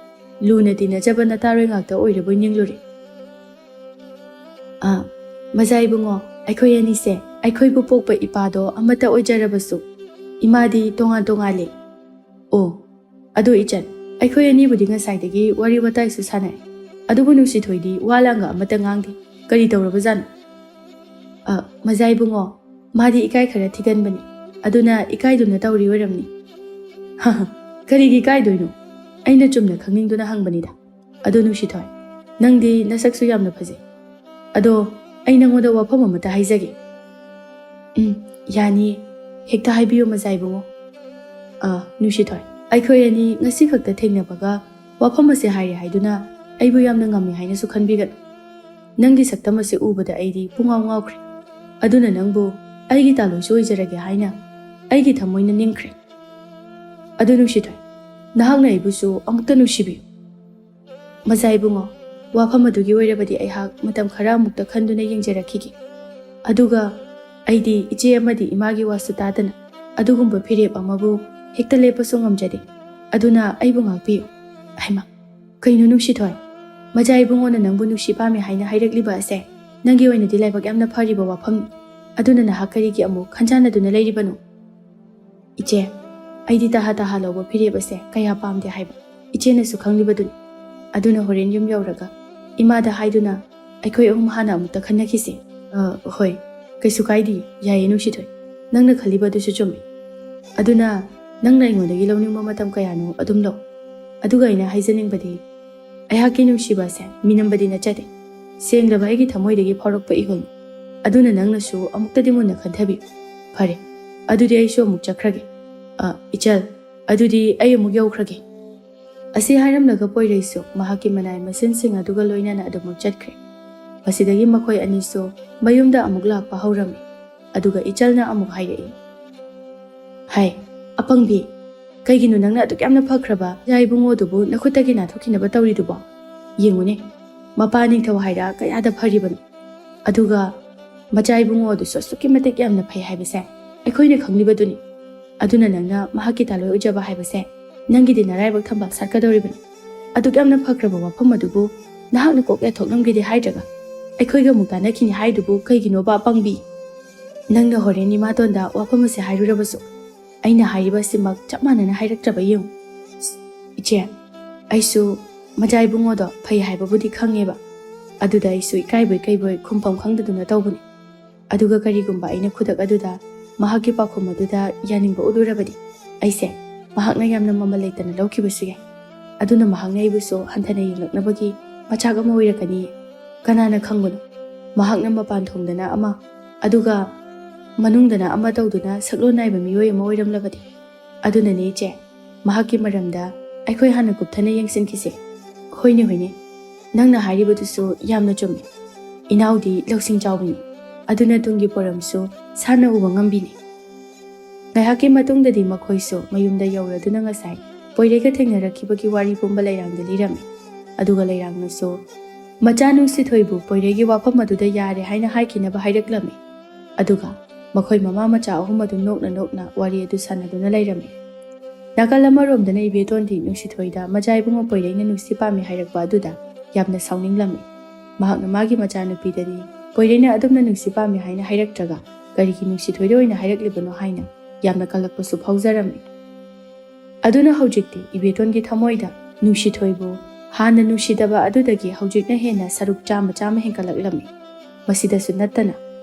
ꯂꯨꯅ ꯇꯤꯟꯅꯖꯕ ꯅꯇꯥꯔꯣꯏ ꯉꯥꯛꯇ ꯑꯣꯏꯔꯕꯣꯏ ꯅꯤꯡꯂꯨꯔꯦ꯫" "ꯑꯥ, ꯃꯖꯥ ꯏꯕꯨꯡꯉꯣ, ꯑꯩꯈꯣꯏ ꯑꯅꯤꯁꯦ ꯑꯩꯈꯣꯏꯕꯨ ꯄꯣꯛꯄ ꯏꯄꯥꯗꯣ ꯑꯃꯠꯇ ꯑꯣꯏꯖꯔꯕꯁꯨ, ꯏꯃꯥꯗꯤ ꯇꯣꯉꯥꯟ ꯇꯣꯉꯥꯜꯂꯤ꯫" "ꯑꯣ, ꯑꯗꯨ ꯏꯆꯟ, ꯑꯩꯈꯣꯏ ꯑꯅꯤꯕꯨꯗꯤ ꯉꯁꯥꯏꯗꯒꯤ ꯋꯥꯔꯤ ꯋꯥꯇꯥꯏꯁꯨ ꯁꯥꯟꯅꯔꯦ, ꯑꯗꯨꯕꯨ ꯅꯨꯡꯁꯤꯊꯣꯏꯗꯤ ꯋꯥ ꯂꯥꯡꯒ ꯑꯃꯠꯇ ꯉꯥꯡꯗꯦ꯫ ꯀꯔꯤ ꯇꯧꯔꯕꯖꯥꯠꯅꯣ?" "ꯑ, ꯃꯖꯥ ꯏꯕꯨꯡꯉꯣ, ꯃꯥꯗꯤ ꯏꯀꯥꯏ ꯈꯔ ꯊꯤꯒꯟꯕꯅꯤ, ꯑꯗꯨꯅ ꯏꯀꯥꯏꯗꯨꯅ ꯇꯧꯔꯤ ꯑꯣꯏꯔꯝꯅꯤ꯫" "ꯍ ꯍ, ꯀꯔꯤꯒꯤ ꯏꯀꯥꯏꯗꯣꯏꯅꯣ? ꯑꯩꯅ ꯆꯨꯝꯅ ꯈꯪꯅꯤꯡꯗꯨꯅ ꯍꯪꯕꯅꯤꯗ꯫ ꯑꯗꯣ ꯅꯨꯡꯁꯤꯊꯣꯏ, ꯅꯪꯗꯤ ꯅꯁꯛꯁꯨ ꯌꯥꯝꯅ ꯐꯖꯩ꯫ ꯑꯗꯣ ꯑꯩ ꯅꯪꯉꯣꯟꯗ ꯋꯥꯐꯝ ꯑꯃꯇ ꯍꯥꯏꯖꯒꯦ꯫" "ꯎꯝ, ꯌꯥꯅꯤꯌꯦ, ꯍꯦꯛꯇ ꯍꯥꯏꯕꯤꯌꯨ, ꯃꯖꯥ ꯏꯕꯨꯡꯉꯣ꯫" "ꯑ, ꯅꯨꯡꯁꯤꯊꯣꯏ, ꯑꯩꯈꯣꯏ ꯑꯅꯤ ꯉꯁꯤ ꯈꯛꯇ ꯊꯦꯡꯅꯕꯒ ꯋꯥꯐꯝ ꯑꯁꯦ ꯍꯥꯏꯔꯦ ꯍꯥꯏꯗꯨꯅ ꯑꯩꯕꯨ ꯌꯥꯝꯅ ꯉꯝꯃꯤ ꯍꯥꯏꯅꯁꯨ ꯈꯟꯕꯤꯒꯅꯨ꯫ ꯅꯪꯒꯤ ꯁꯛꯇꯝ ꯑꯁꯤ ꯎꯕꯗ ꯑꯩꯗꯤ ꯄꯨꯡꯉꯥꯎ ꯉꯥꯎꯈ꯭ꯔꯦ꯫ ꯑꯗꯨꯅ ꯅꯪꯕꯨ ꯑꯩꯒꯤ ꯇꯥꯂꯣꯏꯁꯨ ꯑꯣꯏꯖꯔꯒꯦ ꯍꯥꯏꯅ ꯑꯩꯒꯤ ꯊꯃꯣꯏꯅ ꯅꯤꯡꯈ꯭ꯔꯦ꯫ ꯑꯗꯨ ꯅꯨꯡꯁꯤꯊꯣꯏ, ꯅꯍꯥꯛꯅ ꯑꯩꯕꯨꯁꯨ ꯑꯃꯨꯛꯇ ꯅꯨꯡꯁꯤꯕꯤꯌꯨ꯫" "ꯃꯖꯥ ꯏꯕꯨꯡꯉꯣ, ꯋꯥꯐꯝ ꯑꯗꯨꯒꯤ ꯑꯣꯏꯔꯕꯗꯤ ꯑꯩꯍꯥꯛ ꯃꯇꯝ ꯈꯔ ꯑꯃꯨꯛꯇ ꯈꯟꯗꯨꯅ ꯌꯦꯡꯖꯔꯛꯈꯤꯒꯦ꯫" ꯑꯗꯨꯒ ꯑꯩꯗꯤ ꯏꯆꯦ ꯑꯃꯗꯤ ꯏꯃꯥꯒꯤ ꯋꯥꯁꯨ ꯇꯥꯗꯅ ꯑꯗꯨꯒꯨꯝꯕ ꯐꯤꯔꯦꯞ ꯑꯃꯕꯨ ꯍꯦꯛꯇ ꯂꯦꯞꯄꯁꯨ ꯉꯝꯖꯗꯦ꯫ ꯑꯗꯨꯅ ꯑꯩꯕꯨ ꯉꯥꯛꯄꯤꯌꯨ꯫ ꯍꯩꯃꯥ, ꯀꯩꯅꯣ ꯅꯨꯡꯁꯤꯊꯣꯏ? ꯃꯖꯥ ꯏꯕꯨꯡꯉꯣꯅ ꯅꯪꯕꯨ ꯅꯨꯡꯁꯤ ꯄꯥꯝꯃꯤ ꯍꯥꯏꯅ ꯍꯥꯏꯔꯛꯂꯤꯕ ꯑꯁꯦ ꯅꯪꯒꯤ ꯑꯣꯏꯅꯗꯤ ꯂꯥꯏꯕꯛ ꯌꯥꯝꯅ ꯐꯔꯤꯕ ꯋꯥꯐꯝꯅꯤ꯫ ꯑꯗꯨꯅ ꯅꯍꯥꯛ ꯀꯔꯤꯒꯤ ꯑꯃꯨꯛ ꯈꯟꯖꯥꯟꯅꯗꯨꯅ ꯂꯩꯔꯤꯕꯅꯣ? ꯏꯆꯦ, ꯑꯩꯗꯤ ꯇꯍꯥ ꯇꯍꯥ ꯂꯧꯕ ꯐꯤꯔꯦꯞ ꯑꯁꯦ ꯀꯌꯥ ꯄꯥꯝꯗꯦ ꯍꯥꯏꯕ ꯏꯆꯦꯅꯁꯨ ꯈꯪꯂꯤꯕꯗꯨꯅꯤ꯫ ꯑꯗꯨꯅ ꯍꯣꯔꯦꯟ ꯌꯨꯝ ꯌꯧꯔꯒ ꯏꯃꯥꯗ ꯍꯥꯏꯗꯨꯅ ꯑꯩꯈꯣꯏ ꯑꯍꯨꯝ ꯍꯥꯟꯅ ꯑꯃꯨꯛꯇ ꯈꯟꯅꯈꯤꯁꯤ꯫ ꯑ, ꯍꯣꯏ, ꯀꯩꯁꯨ ꯀꯥꯏꯗꯦ, ꯌꯥꯏꯌꯦ ꯅꯨꯡꯁꯤꯊꯣꯏ, ꯅꯪꯅ ꯈꯜꯂꯤꯕꯗꯨꯁꯨ ꯆꯨꯝꯃꯤ꯫ ꯑꯗꯨꯅ ꯅꯪꯅ ꯑꯩꯉꯣꯟꯗꯒꯤ ꯂꯧꯅꯤꯡꯕ ꯃꯇꯝ ꯀꯌꯥꯅꯣ ꯑꯗꯨꯝ ꯂꯧ꯫ ꯑꯗꯨꯒ ꯑꯩꯅ ꯍꯥꯏꯖꯅꯤꯡꯕꯗꯤ, ꯑꯩꯍꯥꯛꯀꯤ ꯅꯨꯡꯁꯤꯕ ꯑꯁꯦ ꯃꯤꯅꯝꯕꯗꯤ ꯅꯠꯆꯗꯦ꯫ ꯁꯦꯡꯂꯕ ꯑꯩꯒꯤ ꯊꯃꯣꯏꯗꯒꯤ ꯐꯥꯎꯔꯛꯄ ꯏꯍꯨꯜꯅꯤ꯫ ꯑꯗꯨꯅ ꯅꯪꯅꯁꯨ ꯑꯃꯨꯛꯇꯗꯤ ꯃꯨꯟꯅ ꯈꯟꯊꯕꯤꯌꯨ꯫ ꯐꯔꯦ, ꯑꯗꯨꯗꯤ ꯑꯩꯁꯨ ꯑꯃꯨꯛ ꯆꯠꯈ꯭ꯔꯒꯦ꯫ ꯑ, ꯏꯆꯜ, ꯑꯗꯨꯗꯤ ꯑꯩ ꯑꯃꯨꯛ ꯌꯧꯈ꯭ꯔꯒꯦ꯫ ꯑꯁꯤ ꯍꯥꯏꯔꯝꯂꯒ ꯄꯣꯏꯔꯩꯁꯨ ꯃꯍꯥꯛꯀꯤ ꯃꯅꯥꯏ ꯃꯁꯤꯟꯁꯤꯡ ꯑꯗꯨꯒ ꯂꯣꯏꯅꯅ ꯑꯗꯨꯃꯛ ꯆꯠꯈ꯭ꯔꯦ꯫ ꯃꯁꯤꯗꯒꯤ ꯃꯈꯣꯏ ꯑꯅꯤꯁꯨ ꯃꯌꯨꯝꯗ ꯑꯃꯨꯛ ꯂꯥꯛꯄ ꯍꯧꯔꯝꯃꯤ꯫ ꯑꯗꯨꯒ ꯏꯆꯜꯅ ꯑꯃꯨꯛ ꯍꯥꯏꯔꯛꯏ, "ꯍꯥꯏ, ꯑꯄꯪꯕꯤ, ꯀꯩꯒꯤꯅꯣ ꯅꯪꯅ ꯑꯗꯨꯛ ꯌꯥꯝꯅ ꯐꯈ꯭ꯔꯕ ꯏꯆꯥ ꯏꯕꯨꯡꯉꯣꯗꯨꯕꯨ ꯅꯈꯨꯠꯇꯒꯤ ꯅꯥꯟꯊꯣꯛꯈꯤꯅꯕ ꯇꯧꯔꯤꯗꯨꯕꯣ? ꯌꯦꯡꯉꯨꯅꯦ, ꯃꯄꯥ ꯅꯤꯡꯊꯧ ꯍꯥꯏꯔ ꯀꯌꯥꯗ ꯐꯔꯤꯕꯅꯣ? ꯑꯗꯨꯒ ꯃꯆꯥ ꯏꯕꯨꯡꯉꯣ ꯑꯗꯨꯁꯨ ꯑꯁꯨꯛꯀꯤ ꯃꯇꯤꯛ ꯌꯥꯝꯅ ꯐꯩ ꯍꯥꯏꯕꯁꯦ ꯑꯩꯈꯣꯏꯅ ꯈꯪꯂꯤꯕꯗꯨꯅꯤ꯫ ꯑꯗꯨꯅ ꯅꯪꯅ ꯃꯍꯥꯛꯀꯤ ꯇꯥꯂꯣꯏ ꯑꯣꯏꯖꯕ ꯍꯥꯏꯕꯁꯦ ꯅꯪꯒꯤꯗꯤ ꯅꯔꯥꯏꯕꯛ ꯊꯝꯕꯥꯜ ꯁꯥꯠꯀꯗꯧꯔꯤꯕꯅꯤ꯫ ꯑꯗꯨꯛ ꯌꯥꯝꯅ ꯐꯈ꯭ꯔꯕ ꯋꯥꯐꯝ ꯑꯗꯨꯕꯨ ꯅꯍꯥꯛꯅ ꯀꯣꯛ ꯌꯥꯊꯣꯛꯂꯝꯒꯦꯗꯤ ꯍꯥꯏꯗ꯭ꯔꯒ ꯑꯩꯈꯣꯏꯒ ꯑꯃꯨꯛ ꯇꯥꯟꯅꯈꯤꯅꯤ ꯍꯥꯏꯗꯨꯕꯨ ꯀꯩꯒꯤꯅꯣꯕ, ꯑꯄꯪꯕꯤ? ꯅꯪꯅ ꯍꯣꯔꯦꯟ ꯏꯃꯥꯇꯣꯟꯗ ꯋꯥꯐꯝ ꯑꯁꯦ ꯍꯥꯏꯔꯨꯔꯕꯁꯨ ꯑꯩꯅ ꯍꯥꯏꯔꯤꯕ ꯑꯁꯤꯃꯛ ꯆꯞ ꯃꯥꯟꯅꯅ ꯍꯥꯏꯔꯛꯇ꯭ꯔꯕ ꯌꯦꯡꯉꯨ꯫" "ꯏꯆꯦ, ꯑꯩꯁꯨ ꯃꯆꯥ ꯏꯕꯨꯡꯉꯣꯗꯣ ꯐꯩ ꯍꯥꯏꯕꯕꯨꯗꯤ ꯈꯪꯉꯦꯕ꯫ ꯑꯗꯨꯗ ꯑꯩꯁꯨ ꯏꯀꯥꯏꯕꯣꯏ ꯀꯩꯕꯣꯏ ꯈꯨꯝꯐꯝ ꯈꯪꯗꯗꯨꯅ ꯇꯧꯕꯅꯤ꯫ ꯑꯗꯨꯒ ꯀꯔꯤꯒꯨꯝꯕ ꯑꯩꯅ ꯈꯨꯗꯛ ꯑꯗꯨꯗ ꯃꯍꯥꯛꯀꯤ ꯄꯥꯎꯈꯨꯝ ꯑꯗꯨꯗ ꯌꯥꯅꯤꯡꯕ ꯎꯠꯂꯨꯔꯕꯗꯤ ꯑꯩꯁꯦ ꯃꯍꯥꯛꯅ ꯌꯥꯝꯅ ꯃꯃꯜ ꯂꯩꯇꯅ ꯂꯧꯈꯤꯕꯁꯨ ꯌꯥꯏ꯫ ꯑꯗꯨꯅ ꯃꯍꯥꯛꯅ ꯑꯩꯕꯨꯁꯨ ꯍꯟꯊꯅ ꯌꯦꯡꯂꯛꯅꯕꯒꯤ ꯃꯆꯥꯛ ꯑꯃ ꯑꯣꯏꯔꯛꯀꯅꯤ꯫ ꯀꯅꯥꯅ ꯈꯪꯕꯅꯣ? ꯃꯍꯥꯛꯅ ꯃꯄꯥꯟ ꯊꯣꯡꯗꯅ ꯑꯃ, ꯑꯗꯨꯒ ꯃꯅꯨꯡꯗꯅ ꯑꯃ ꯇꯧꯗꯨꯅ ꯁꯛꯂꯣꯟ ꯅꯥꯏꯕ ꯃꯤꯑꯣꯏ ꯑꯃ ꯑꯣꯏꯔꯝꯂꯕꯗꯤ꯫ ꯑꯗꯨꯅꯅꯦ ꯏꯆꯦ, ꯃꯍꯥꯛꯀꯤ ꯃꯔꯝꯗ ꯑꯩꯈꯣꯏ ꯍꯥꯟꯅ ꯀꯨꯞꯊꯅ ꯌꯦꯡꯁꯤꯟꯈꯤꯁꯦ꯫" "ꯍꯣꯏꯅꯦ, ꯍꯣꯏꯅꯦ, ꯅꯪꯅ ꯍꯥꯏꯔꯤꯕꯗꯨꯁꯨ ꯌꯥꯝꯅ ꯆꯨꯝꯃꯤ꯫ ꯏꯅꯥꯎꯗꯤ ꯂꯧꯁꯤꯡ ꯆꯥꯎꯕꯤꯅꯤ, ꯑꯗꯨꯅ ꯇꯨꯡꯒꯤ ꯄꯣꯔꯝꯁꯨ ꯁꯥꯟꯅ ꯎꯕ ꯉꯝꯕꯤꯅꯤ꯫" ꯉꯥꯏꯍꯥꯛꯀꯤ ꯃꯇꯨꯡꯗꯗꯤ ꯃꯈꯣꯏꯁꯨ ꯃꯌꯨꯝꯗ ꯌꯧꯔꯗꯨꯅ ꯉꯁꯥꯏ ꯄꯣꯏꯔꯩꯒ ꯊꯦꯡꯅꯔꯛꯈꯤꯕꯒꯤ ꯋꯥꯔꯤ ꯄꯨꯝꯕ ꯂꯩꯔꯥꯡꯗ ꯂꯤꯔꯝꯃꯤ꯫ ꯑꯗꯨꯒ ꯂꯩꯔꯥꯡꯅꯁꯨ ꯃꯆꯥ ꯅꯨꯡꯁꯤꯊꯣꯏꯕꯨ ꯄꯣꯏꯔꯩꯒꯤ ꯋꯥꯐꯝ ꯑꯗꯨꯗ ꯌꯥꯔꯦ ꯍꯥꯏꯅ ꯍꯥꯏꯈꯤꯅꯕ ꯍꯥꯏꯔꯛꯂꯝꯃꯤ꯫ ꯑꯗꯨꯒ ꯃꯈꯣꯏ ꯃꯃꯥ ꯃꯆꯥ ꯑꯍꯨꯝ ꯑꯗꯨ ꯅꯣꯛꯅ ꯅꯣꯛꯅ ꯋꯥꯔꯤ ꯑꯗꯨ ꯁꯥꯟꯅꯗꯨꯅ ꯂꯩꯔꯝꯃꯤ꯫ ꯅꯥꯀꯜ ꯑꯃꯔꯣꯝꯗꯅ ꯏꯕꯦꯇꯣꯟꯗꯤ ꯅꯨꯡꯁꯤꯊꯣꯏꯗ ꯃꯆꯥ ꯏꯕꯨꯡꯉꯣ ꯄꯣꯏꯔꯩꯅ ꯅꯨꯡꯁꯤ ꯄꯥꯝꯃꯤ ꯍꯥꯏꯔꯛꯄ ꯑꯗꯨꯗ ꯌꯥꯝꯅ ꯁꯥꯎꯅꯤꯡꯂꯝꯃꯤ꯫ ꯃꯍꯥꯛꯅ ꯃꯥꯒꯤ ꯃꯆꯥꯅꯨꯄꯤꯗꯗꯤ ꯄꯣꯏꯔꯩꯅ ꯑꯗꯨꯝꯅ ꯅꯨꯡꯁꯤ ꯄꯥꯝꯃꯤ ꯍꯥꯏꯅ ꯍꯥꯏꯔꯛꯇ꯭ꯔꯒ ꯀꯔꯤꯒꯤ ꯅꯨꯡꯁꯤꯊꯣꯏꯗ ꯑꯣꯏꯅ ꯍꯥꯏꯔꯛꯂꯤꯕꯅꯣ ꯍꯥꯏꯅ ꯌꯥꯝꯅ ꯀꯜꯂꯛꯄꯁꯨ ꯐꯥꯎꯖꯔꯝꯃꯤ꯫ ꯑꯗꯨꯅ ꯍꯧꯖꯤꯛꯇꯤ ꯏꯕꯦꯇꯣꯟꯒꯤ ꯊꯃꯣꯏꯗ ꯅꯨꯡꯁꯤꯊꯣꯏꯕꯨ ꯍꯥꯟꯅ ꯅꯨꯡꯁꯤꯗꯕ ꯑꯗꯨꯗꯒꯤ ꯍꯧꯖꯤꯛꯅ ꯍꯦꯟꯅ ꯁꯔꯨꯛ ꯆꯥꯝꯃ ꯆꯥꯝꯃ ꯍꯦꯟꯒꯠꯂꯛꯂꯝꯃꯤ꯫ ꯃꯁꯤꯗꯁꯨ ꯅꯠꯇꯅ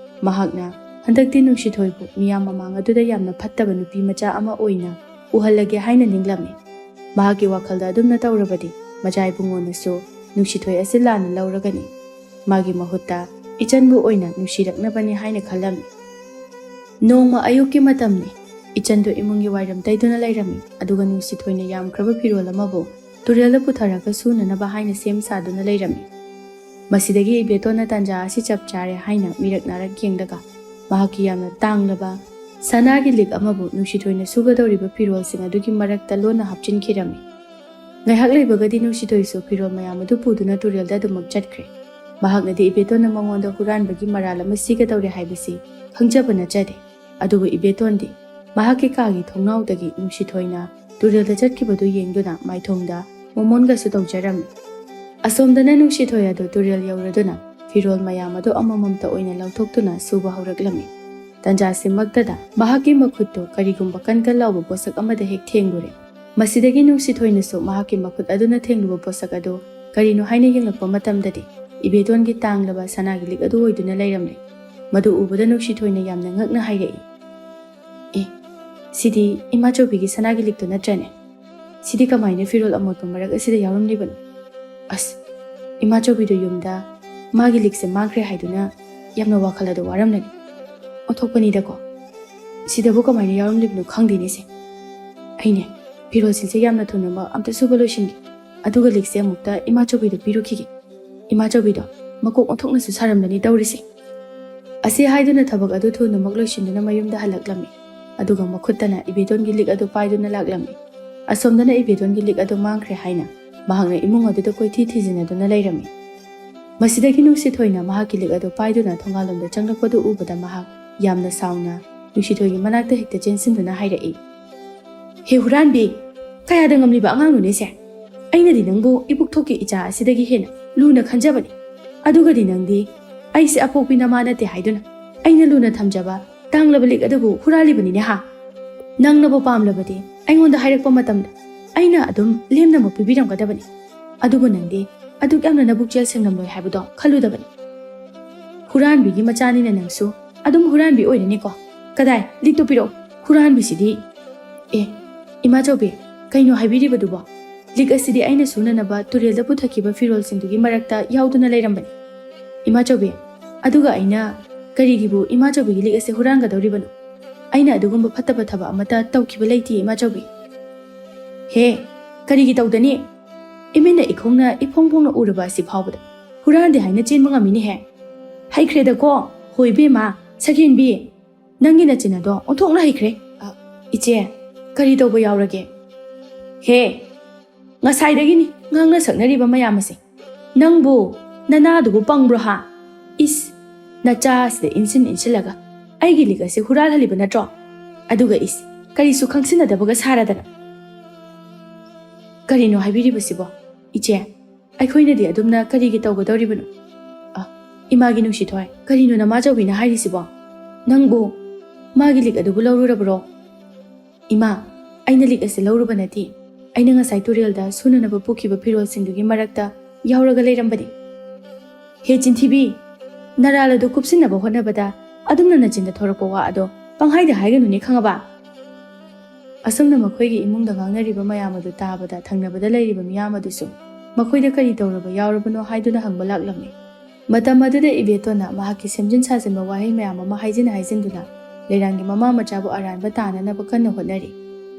ꯃꯍꯥꯛꯅ ꯍꯟꯗꯛꯇꯤ ꯅꯨꯡꯁꯤꯊꯣꯏꯕꯨ ꯃꯤꯌꯥꯝ ꯃꯃꯥꯡ ꯑꯗꯨꯗ ꯌꯥꯝꯅ ꯐꯠꯇꯕ ꯅꯨꯄꯤ ꯃꯆꯥ ꯑꯃ ꯑꯣꯏꯅ ꯎꯍꯜꯂꯒꯦ ꯍꯥꯏꯅ ꯅꯤꯡꯂꯝꯃꯤ꯫ ꯃꯍꯥꯛꯀꯤ ꯋꯥꯈꯜꯗ ꯑꯗꯨꯝꯅ ꯇꯧꯔꯕꯗꯤ ꯃꯆꯥ ꯏꯕꯨꯡꯉꯣꯅꯁꯨ ꯅꯨꯡꯁꯤꯊꯣꯏ ꯑꯁꯤ ꯂꯥꯟꯅ ꯂꯧꯔꯒꯅꯤ꯫ ꯃꯥꯒꯤ ꯃꯍꯨꯠꯇ ꯏꯆꯟꯕꯨ ꯑꯣꯏꯅ ꯅꯨꯡꯁꯤꯔꯛꯅꯕꯅꯤ ꯍꯥꯏꯅ ꯈꯜꯂꯝꯃꯤ꯫ ꯅꯣꯡꯃ ꯑꯌꯨꯛꯀꯤ ꯃꯇꯝꯅꯤ꯫ ꯏꯆꯟꯗꯨ ꯏꯃꯨꯡꯒꯤ ꯋꯥꯏꯔꯝ ꯇꯩꯗꯨꯅ ꯂꯩꯔꯝꯃꯤ, ꯑꯗꯨꯒ ꯅꯨꯡꯁꯤꯊꯣꯏꯅ ꯌꯥꯝꯈ꯭ꯔꯕ ꯐꯤꯔꯣꯜ ꯑꯃꯕꯨ ꯇꯨꯔꯦꯜꯗ ꯄꯨꯊꯔꯒ ꯁꯨꯅꯅꯕ ꯍꯥꯏꯅ ꯁꯦꯝ ꯁꯥꯗꯨꯅ ꯂꯩꯔꯝꯃꯤ꯫ ꯃꯁꯤꯗꯒꯤ ꯏꯕꯦꯇꯣꯟꯅ ꯇꯥꯟꯖꯥ ꯑꯁꯤ ꯆꯞ ꯆꯥꯔꯦ ꯍꯥꯏꯅ ꯃꯤꯔꯛ ꯅꯥꯔꯛ ꯌꯦꯡꯂꯒ ꯃꯍꯥꯛꯀꯤ ꯌꯥꯝꯅ ꯇꯥꯡꯂꯕ ꯁꯅꯥꯒꯤ ꯂꯤꯛ ꯑꯃꯕꯨ ꯅꯨꯡꯁꯤꯊꯣꯏꯅ ꯁꯨꯒꯗꯧꯔꯤꯕ ꯐꯤꯔꯣꯜꯁꯤꯡ ꯑꯗꯨꯒꯤ ꯃꯔꯛꯇ ꯂꯣꯟꯅ ꯍꯥꯞꯆꯤꯟꯈꯤꯔꯝꯃꯤ꯫ ꯉꯥꯏꯍꯥꯛ ꯂꯩꯕꯒꯗꯤ ꯅꯨꯡꯁꯤꯊꯣꯏꯁꯨ ꯐꯤꯔꯣꯜ ꯃꯌꯥꯝ ꯑꯗꯨ ꯄꯨꯗꯨꯅ ꯇꯨꯔꯦꯜꯗ ꯑꯗꯨꯃꯛ ꯆꯠꯈ꯭ꯔꯦ꯫ ꯃꯍꯥꯛꯅꯗꯤ ꯏꯕꯦꯇꯣꯟꯅ ꯃꯉꯣꯟꯗ ꯍꯨꯔꯥꯟꯕꯒꯤ ꯃꯔꯥꯜ ꯑꯃ ꯁꯤꯒꯗꯧꯔꯦ ꯍꯥꯏꯕꯁꯤ ꯈꯪꯖꯕ ꯅꯠꯆꯗꯦ꯫ ꯑꯗꯨꯕꯨ ꯏꯕꯦꯇꯣꯟꯗꯤ ꯃꯍꯥꯛꯀꯤ ꯀꯥꯒꯤ ꯊꯣꯡꯅꯥꯎꯗꯒꯤ ꯅꯨꯡꯁꯤꯊꯣꯏꯅ ꯇꯨꯔꯦꯜꯗ ꯆꯠꯈꯤꯕꯗꯨ ꯌꯦꯡꯗꯨꯅ ꯃꯥꯏꯊꯣꯡꯗ ꯃꯣꯃꯣꯟꯒꯁꯨ ꯇꯧꯖꯔꯝꯃꯤ꯫ ꯑꯁꯣꯝꯗꯅ ꯅꯨꯡꯁꯤꯊꯣꯏ ꯑꯗꯨ ꯇꯨꯔꯦꯜ ꯌꯧꯔꯗꯨꯅ ꯐꯤꯔꯣꯜ ꯃꯌꯥꯝ ꯑꯗꯨ ꯑꯃꯃꯝꯇ ꯑꯣꯏꯅ ꯂꯧꯊꯣꯛꯇꯨꯅ ꯁꯨꯕ ꯍꯧꯔꯛꯂꯝꯃꯤ꯫ ꯇꯟꯖꯥꯁꯤꯃꯛꯇꯗ ꯃꯍꯥꯛꯀꯤ ꯃꯈꯨꯠꯇꯨ ꯀꯔꯤꯒꯨꯝꯕ ꯀꯟ ꯀꯟ ꯂꯥꯎꯕ ꯄꯣꯠꯁꯛ ꯑꯃꯗ ꯍꯦꯛ ꯊꯦꯡꯂꯨꯔꯦ꯫ ꯃꯁꯤꯗꯒꯤ ꯅꯨꯡꯁꯤꯊꯣꯏꯅꯁꯨ ꯃꯍꯥꯛꯀꯤ ꯃꯈꯨꯠ ꯑꯗꯨꯅ ꯊꯦꯡꯂꯨꯕ ꯄꯣꯠꯁꯛ ꯑꯗꯨ ꯀꯔꯤꯅꯣ ꯍꯥꯏꯅ ꯌꯦꯡꯂꯛꯄ ꯃꯇꯝꯗꯗꯤ ꯏꯕꯦꯇꯣꯟꯒꯤ ꯇꯥꯡꯂꯕ ꯁꯅꯥꯒꯤ ꯂꯤꯛ ꯑꯗꯨ ꯑꯣꯏꯗꯨꯅ ꯂꯩꯔꯝꯂꯦ꯫ ꯃꯗꯨ ꯎꯕꯗ ꯅꯨꯡꯁꯤꯊꯣꯏꯅ ꯌꯥꯝꯅ ꯉꯛꯅ ꯍꯥꯏꯔꯛꯏ, "ꯑꯦ, ꯁꯤꯗꯤ ꯏꯃꯥꯆꯧꯕꯤꯒꯤ ꯁꯅꯥꯒꯤ ꯂꯤꯛꯇꯨ ꯅꯠꯇ꯭ꯔꯅꯦ? ꯁꯤꯗꯤ ꯀꯃꯥꯏꯅ ꯐꯤꯔꯣꯜ ꯑꯃꯣꯠꯄ ꯃꯔꯛ ꯑꯁꯤꯗ ꯌꯥꯎꯔꯝꯂꯤꯕꯅꯣ? ꯑꯁ, ꯏꯃꯥꯆꯧꯕꯤꯗꯨ ꯌꯨꯝꯗ ꯃꯥꯒꯤ ꯂꯤꯛꯁꯦ ꯃꯥꯡꯈ꯭ꯔꯦ ꯍꯥꯏꯗꯨꯅ ꯌꯥꯝꯅ ꯋꯥꯈꯜ ꯑꯗꯨ ꯋꯥꯔꯝꯂꯅꯤ꯫ ꯑꯣꯟꯊꯣꯛꯄꯅꯤꯗꯀꯣ꯫ ꯁꯤꯗꯕꯨ ꯀꯃꯥꯏꯅ ꯌꯥꯎꯔꯝꯂꯤꯕꯅꯣ ꯈꯪꯗꯦꯅꯦ ꯁꯦ꯫ ꯑꯩꯅꯦ, ꯐꯤꯔꯣꯜꯁꯤꯡꯁꯦ ꯌꯥꯝꯅ ꯊꯨꯅꯃꯛ ꯑꯝꯇ ꯁꯨꯕ ꯂꯣꯏꯁꯤꯟꯒꯦ꯫ ꯑꯗꯨꯒ ꯂꯤꯛꯁꯦ ꯑꯃꯨꯛꯇ ꯏꯃꯥꯆꯧꯕꯤꯗ ꯄꯤꯔꯨꯈꯤꯒꯦ꯫ ꯏꯃꯥꯆꯧꯕꯤꯗꯣ ꯃꯀꯣꯛ ꯑꯣꯟꯊꯣꯛꯅꯁꯨ ꯁꯥꯔꯝꯂꯅꯤ ꯇꯧꯔꯤꯁꯦ"꯫ ꯑꯁꯤ ꯍꯥꯏꯗꯨꯅ ꯊꯕꯛ ꯑꯗꯨ ꯊꯨꯅꯃꯛ ꯂꯣꯏꯁꯤꯟꯗꯨꯅ ꯃꯌꯨꯝꯗ ꯍꯜꯂꯛꯂꯝꯃꯤ꯫ ꯑꯗꯨꯒ ꯃꯈꯨꯠꯇꯅ ꯏꯕꯦꯇꯣꯟꯒꯤ ꯂꯤꯛ ꯑꯗꯨ ꯄꯥꯏꯗꯨꯅ ꯂꯥꯛꯂꯝꯃꯤ꯫ ꯑꯁꯣꯝꯗꯅ ꯏꯕꯦꯇꯣꯟꯒꯤ ꯂꯤꯛ ꯑꯗꯨ ꯃꯥꯡꯈ꯭ꯔꯦ ꯍꯥꯏꯅ ꯃꯍꯥꯛꯅ ꯏꯃꯨꯡ ꯑꯗꯨꯗ ꯀꯣꯏꯊꯤ ꯊꯤꯖꯤꯟꯅꯗꯨꯅ ꯂꯩꯔꯝꯃꯤ꯫ ꯃꯁꯤꯗꯒꯤ ꯅꯨꯡꯁꯤꯊꯣꯏꯅ ꯃꯍꯥꯛꯀꯤ ꯂꯤꯛ ꯑꯗꯨ ꯄꯥꯏꯗꯨꯅ ꯊꯣꯡꯒꯥꯜꯂꯣꯝꯗ ꯆꯪꯂꯛꯄꯗꯨ ꯎꯕꯗ ꯃꯍꯥꯛ ꯌꯥꯝꯅ ꯁꯥꯎꯅ ꯅꯨꯡꯁꯤꯊꯣꯏꯒꯤ ꯃꯅꯥꯛꯇ ꯍꯦꯛꯇ ꯆꯦꯟꯁꯤꯟꯗꯨꯅ ꯍꯥꯏꯔꯛꯏ, "ꯍꯦ ꯍꯨꯔꯥꯟꯕꯤ, ꯀꯌꯥꯗ ꯉꯝꯂꯤꯕ ꯑꯉꯥꯡꯅꯣꯅꯦ ꯁꯦ? ꯑꯩꯅꯗꯤ ꯅꯪꯕꯨ ꯏꯄꯨꯛ ꯊꯣꯛꯀꯤ ꯏꯆꯥ ꯑꯁꯤꯗꯒꯤ ꯍꯦꯟꯅ ꯂꯨꯅ ꯈꯟꯖꯕꯅꯤ꯫ ꯑꯗꯨꯒꯗꯤ ꯅꯪꯗꯤ ꯑꯩꯁꯦ ꯑꯄꯣꯛꯄꯤ ꯅꯃꯥ ꯅꯠꯇꯦ ꯍꯥꯏꯗꯨꯅ ꯑꯩꯅ ꯂꯨꯅ ꯊꯝꯖꯕ ꯇꯥꯡꯂꯕ ꯂꯤꯛ ꯑꯗꯨꯕꯨ ꯍꯨꯔꯥꯜꯂꯤꯕꯅꯤꯅꯦ ꯍꯥ? ꯅꯪꯅꯕꯨ ꯄꯥꯝꯂꯕꯗꯤ ꯑꯩꯉꯣꯟꯗ ꯍꯥꯏꯔꯛꯄ ꯃꯇꯝꯗ ꯑꯩꯅ ꯑꯗꯨꯝ ꯂꯦꯝꯅꯃꯛ ꯄꯤꯕꯤꯔꯝꯒꯗꯕꯅꯤ꯫ ꯑꯗꯨꯕꯨ ꯅꯪꯗꯤ ꯑꯗꯨꯛ ꯌꯥꯝꯅ ꯅꯕꯨꯛꯆꯦꯜ ꯁꯦꯡꯂꯝꯂꯣꯏ ꯍꯥꯏꯕꯗꯣ ꯈꯜꯂꯨꯗꯕꯅꯤ꯫ ꯍꯨꯔꯥꯟꯕꯤꯒꯤ ꯃꯆꯥꯅꯤꯅ ꯅꯪꯁꯨ ꯑꯗꯨꯝ ꯍꯨꯔꯥꯟꯕꯤ ꯑꯣꯏꯔꯅꯤꯀꯣ꯫ ꯀꯗꯥꯏ, ꯂꯤꯛꯇꯣ ꯄꯤꯔꯛꯑꯣ, ꯍꯨꯔꯥꯟꯕꯤꯁꯤꯗꯤ!" "ꯑꯦ, ꯏꯃꯥꯆꯧꯕꯤ, ꯀꯩꯅꯣ ꯍꯥꯏꯕꯤꯔꯤꯕꯗꯨꯕꯣ? ꯂꯤꯛ ꯑꯁꯤꯗꯤ ꯑꯩꯅ ꯁꯨꯅꯅꯕ ꯇꯨꯔꯦꯜꯗ ꯄꯨꯊꯈꯤꯕ ꯐꯤꯔꯣꯜꯁꯤꯡꯗꯨꯒꯤ ꯃꯔꯛꯇ ꯌꯥꯎꯗꯨꯅ ꯂꯩꯔꯝꯕꯅꯤ, ꯏꯃꯥꯆꯧꯕꯤ꯫ ꯑꯗꯨꯒ ꯑꯩꯅ ꯀꯔꯤꯒꯤꯕꯨ ꯏꯃꯥꯆꯧꯕꯤꯒꯤ ꯂꯤꯛ ꯑꯁꯤ ꯍꯨꯔꯥꯟꯒꯗꯧꯔꯤꯕꯅꯣ? ꯑꯩꯅ ꯑꯗꯨꯒꯨꯝꯕ ꯐꯠꯇꯕ ꯊꯕꯛ ꯑꯃꯠꯇ ꯇꯧꯈꯤꯕ ꯂꯩꯇꯦ, ꯏꯃꯥꯆꯧꯕꯤ꯫" "ꯍꯦ, ꯀꯔꯤꯒꯤ ꯇꯧꯗꯅꯤ? ꯏꯃꯤꯠꯅ ꯏꯈꯣꯡꯅ ꯏꯐꯣꯡ ꯐꯣꯡꯅ ꯎꯔꯕ ꯑꯁꯤ ꯐꯥꯎꯕꯗ ꯍꯨꯔꯥꯟꯗꯦ ꯍꯥꯏꯅ ꯆꯦꯟꯕ ꯉꯝꯃꯤꯅꯦꯍꯦ꯫ ꯍꯩꯈ꯭ꯔꯦꯗꯀꯣ, ꯍꯣ ꯏꯕꯦꯝꯃ, ꯁꯈꯦꯟꯕꯤ, ꯅꯪꯒꯤ ꯅꯆꯤꯟ ꯑꯗꯣ ꯑꯣꯟꯊꯣꯛꯅ ꯍꯩꯈ꯭ꯔꯦ꯫ ꯑ, ꯏꯆꯦ, ꯀꯔꯤ ꯇꯧꯕ ꯌꯥꯎꯔꯒꯦ? ꯍꯦ, ꯉꯁꯥꯏꯗꯒꯤꯅꯤ ꯉꯥꯡꯅ ꯁꯛꯅꯔꯤꯕ ꯃꯌꯥꯝ ꯑꯁꯦ꯫ ꯅꯪꯕꯨ ꯅꯅꯥꯗꯨꯕꯨ ꯄꯪꯕ꯭ꯔꯣ ꯍꯥ? ꯏꯁ, ꯅꯆꯥ ꯑꯁꯤꯗ ꯏꯟꯁꯤꯟ ꯏꯟꯁꯤꯜꯂꯒ ꯑꯩꯒꯤ ꯂꯤꯛ ꯑꯁꯤ ꯍꯨꯔꯥꯜꯍꯜꯂꯤꯕ ꯅꯠꯇ꯭ꯔꯣ? ꯑꯗꯨꯒ ꯏꯁ, ꯀꯔꯤꯁꯨ ꯈꯪꯁꯤꯟꯅꯗꯕꯒ ꯁꯥꯔꯗꯅ꯫ ꯀꯔꯤꯅꯣ ꯍꯥꯏꯕꯤꯔꯤꯕꯁꯤꯕꯣ? ꯏꯆꯦ, ꯑꯩꯈꯣꯏꯅꯗꯤ ꯑꯗꯨꯝꯅ ꯀꯔꯤꯒꯤ ꯇꯧꯒꯗꯧꯔꯤꯕꯅꯣ? ꯑ, ꯏꯃꯥꯒꯤ ꯅꯨꯡꯁꯤꯊꯣꯏ, ꯀꯔꯤꯅꯣ ꯅꯃꯥꯆꯧꯕꯤꯅ ꯍꯥꯏꯔꯤꯁꯤꯕꯣ? ꯅꯪꯕꯨ ꯃꯥꯒꯤ ꯂꯤꯛ ꯑꯗꯨꯕꯨ ꯂꯧꯔꯨꯔꯕ꯭ꯔꯣ? ꯏꯃꯥ, ꯑꯩꯅ ꯂꯤꯛ ꯑꯁꯤ ꯂꯧꯔꯨꯕ ꯅꯠꯇꯦ꯫ ꯑꯩꯅ ꯉꯁꯥꯏ ꯇꯨꯔꯦꯜꯗ ꯁꯨꯅꯅꯕ ꯄꯨꯈꯤꯕ ꯐꯤꯔꯣꯜꯁꯤꯡꯗꯨꯒꯤ ꯃꯔꯛꯇ ꯌꯥꯎꯔꯒ ꯂꯩꯔꯝꯕꯅꯤ꯫ ꯍꯦ ꯆꯤꯟꯊꯤꯕꯤ, ꯅꯔꯥꯜ ꯑꯗꯨ ꯀꯨꯞꯁꯤꯟꯅꯕ ꯍꯣꯠꯅꯕꯗ ꯑꯗꯨꯝꯅ ꯅꯆꯤꯟꯗ ꯊꯣꯔꯛꯄ ꯋꯥ ꯑꯗꯣ ꯄꯪꯍꯥꯏꯗ ꯍꯥꯏꯒꯅꯨꯅꯦ, ꯈꯪꯉꯕ? ꯑꯁꯨꯝꯅ ꯃꯈꯣꯏꯒꯤ ꯏꯃꯨꯡꯗ ꯉꯥꯡꯅꯔꯤꯕ ꯃꯌꯥꯝ ꯑꯗꯨ ꯇꯥꯕꯗ ꯊꯪꯅꯕꯗ ꯂꯩꯔꯤꯕ ꯃꯤꯌꯥꯝ ꯑꯗꯨꯁꯨ ꯃꯈꯣꯏꯗ ꯀꯔꯤ ꯇꯧꯔꯕ ꯌꯥꯎꯔꯕꯅꯣ ꯍꯥꯏꯗꯨꯅ ꯍꯪꯕ ꯂꯥꯛꯂꯝꯃꯤ꯫ ꯃꯇꯝ ꯑꯗꯨꯗ ꯏꯕꯦꯇꯣꯟꯅ ꯃꯍꯥꯛꯀꯤ ꯁꯦꯝꯖꯤꯟ ꯁꯥꯖꯤꯟꯕ ꯋꯥꯍꯩ ꯃꯌꯥꯝ ꯑꯃ ꯍꯥꯏꯖꯤꯟ ꯍꯥꯏꯖꯤꯟꯗꯨꯅ ꯂꯩꯔꯥꯡꯒꯤ ꯃꯃꯥ ꯃꯆꯥꯕꯨ ꯑꯔꯥꯟꯕ ꯇꯥꯅꯅꯕ ꯀꯟꯅ ꯍꯣꯠꯅꯔꯤ꯫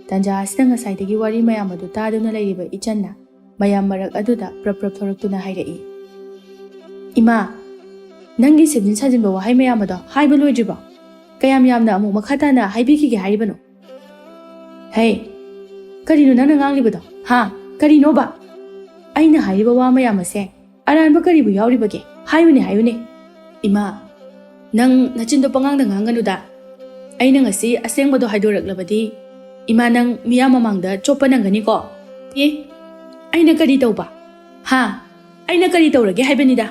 ꯇꯥꯟꯖꯥ ꯑꯁꯤꯗ ꯉꯁꯥꯏꯗꯒꯤ ꯋꯥꯔꯤ ꯃꯌꯥꯝ ꯑꯗꯨ ꯇꯥꯗꯨꯅ ꯂꯩꯔꯤꯕ ꯏꯆꯟꯅ ꯃꯌꯥꯝ ꯃꯔꯛ ꯑꯗꯨꯗ ꯄ꯭ꯔꯞ ꯄ꯭ꯔꯞ ꯊꯣꯔꯛꯇꯨꯅ ꯍꯥꯏꯔꯛꯏ, "ꯏꯃꯥ, ꯅꯪꯒꯤ ꯁꯦꯝꯖꯤꯟ ꯁꯥꯖꯤꯟꯕ ꯋꯥꯍꯩ ꯃꯌꯥꯝ ꯑꯗꯣ ꯍꯥꯏꯕ ꯂꯣꯏꯗ꯭ꯔꯤꯕꯣ? ꯀꯌꯥꯝ ꯌꯥꯝꯅ ꯑꯃꯨꯛ ꯃꯈꯥ ꯇꯥꯅ ꯍꯥꯏꯕꯤꯈꯤꯒꯦ ꯍꯥꯏꯔꯤꯕꯅꯣ?" "ꯍꯦ, ꯀꯔꯤꯅꯣ ꯅꯪꯅ ꯉꯥꯡꯂꯤꯕꯗꯣ? ꯍꯥ? ꯀꯔꯤꯅꯣꯕ? ꯑꯩꯅ ꯍꯥꯏꯔꯤꯕ ꯋꯥ ꯃꯌꯥꯝ ꯑꯁꯦ ꯑꯔꯥꯟꯕ ꯀꯔꯤꯕꯨ ꯌꯥꯎꯔꯤꯕꯒꯦ? ꯍꯥꯏꯌꯨꯅꯦ, ꯍꯥꯏꯌꯨꯅꯦ꯫ ꯏꯃꯥ, ꯅꯪ ꯅꯆꯤꯟꯗꯣ ꯄꯉꯥꯡꯗ ꯉꯥꯡꯒꯅꯨꯗ꯫ ꯑꯩꯅ ꯉꯁꯤ ꯑꯁꯦꯡꯕꯗꯣ ꯍꯥꯏꯗꯣꯔꯛꯂꯕꯗꯤ, ꯏꯃꯥ, ꯅꯪ ꯃꯤꯌꯥꯝ ꯃꯃꯥꯡꯗ ꯆꯣꯞꯄ ꯅꯪꯒꯅꯤꯀꯣ꯫ ꯑꯦ, ꯑꯩꯅ ꯀꯔꯤ ꯇꯧꯕ? ꯍꯥ? ꯑꯩꯅ ꯀꯔꯤ ꯇꯧꯔꯒꯦ ꯍꯥꯏꯕꯅꯤꯗ?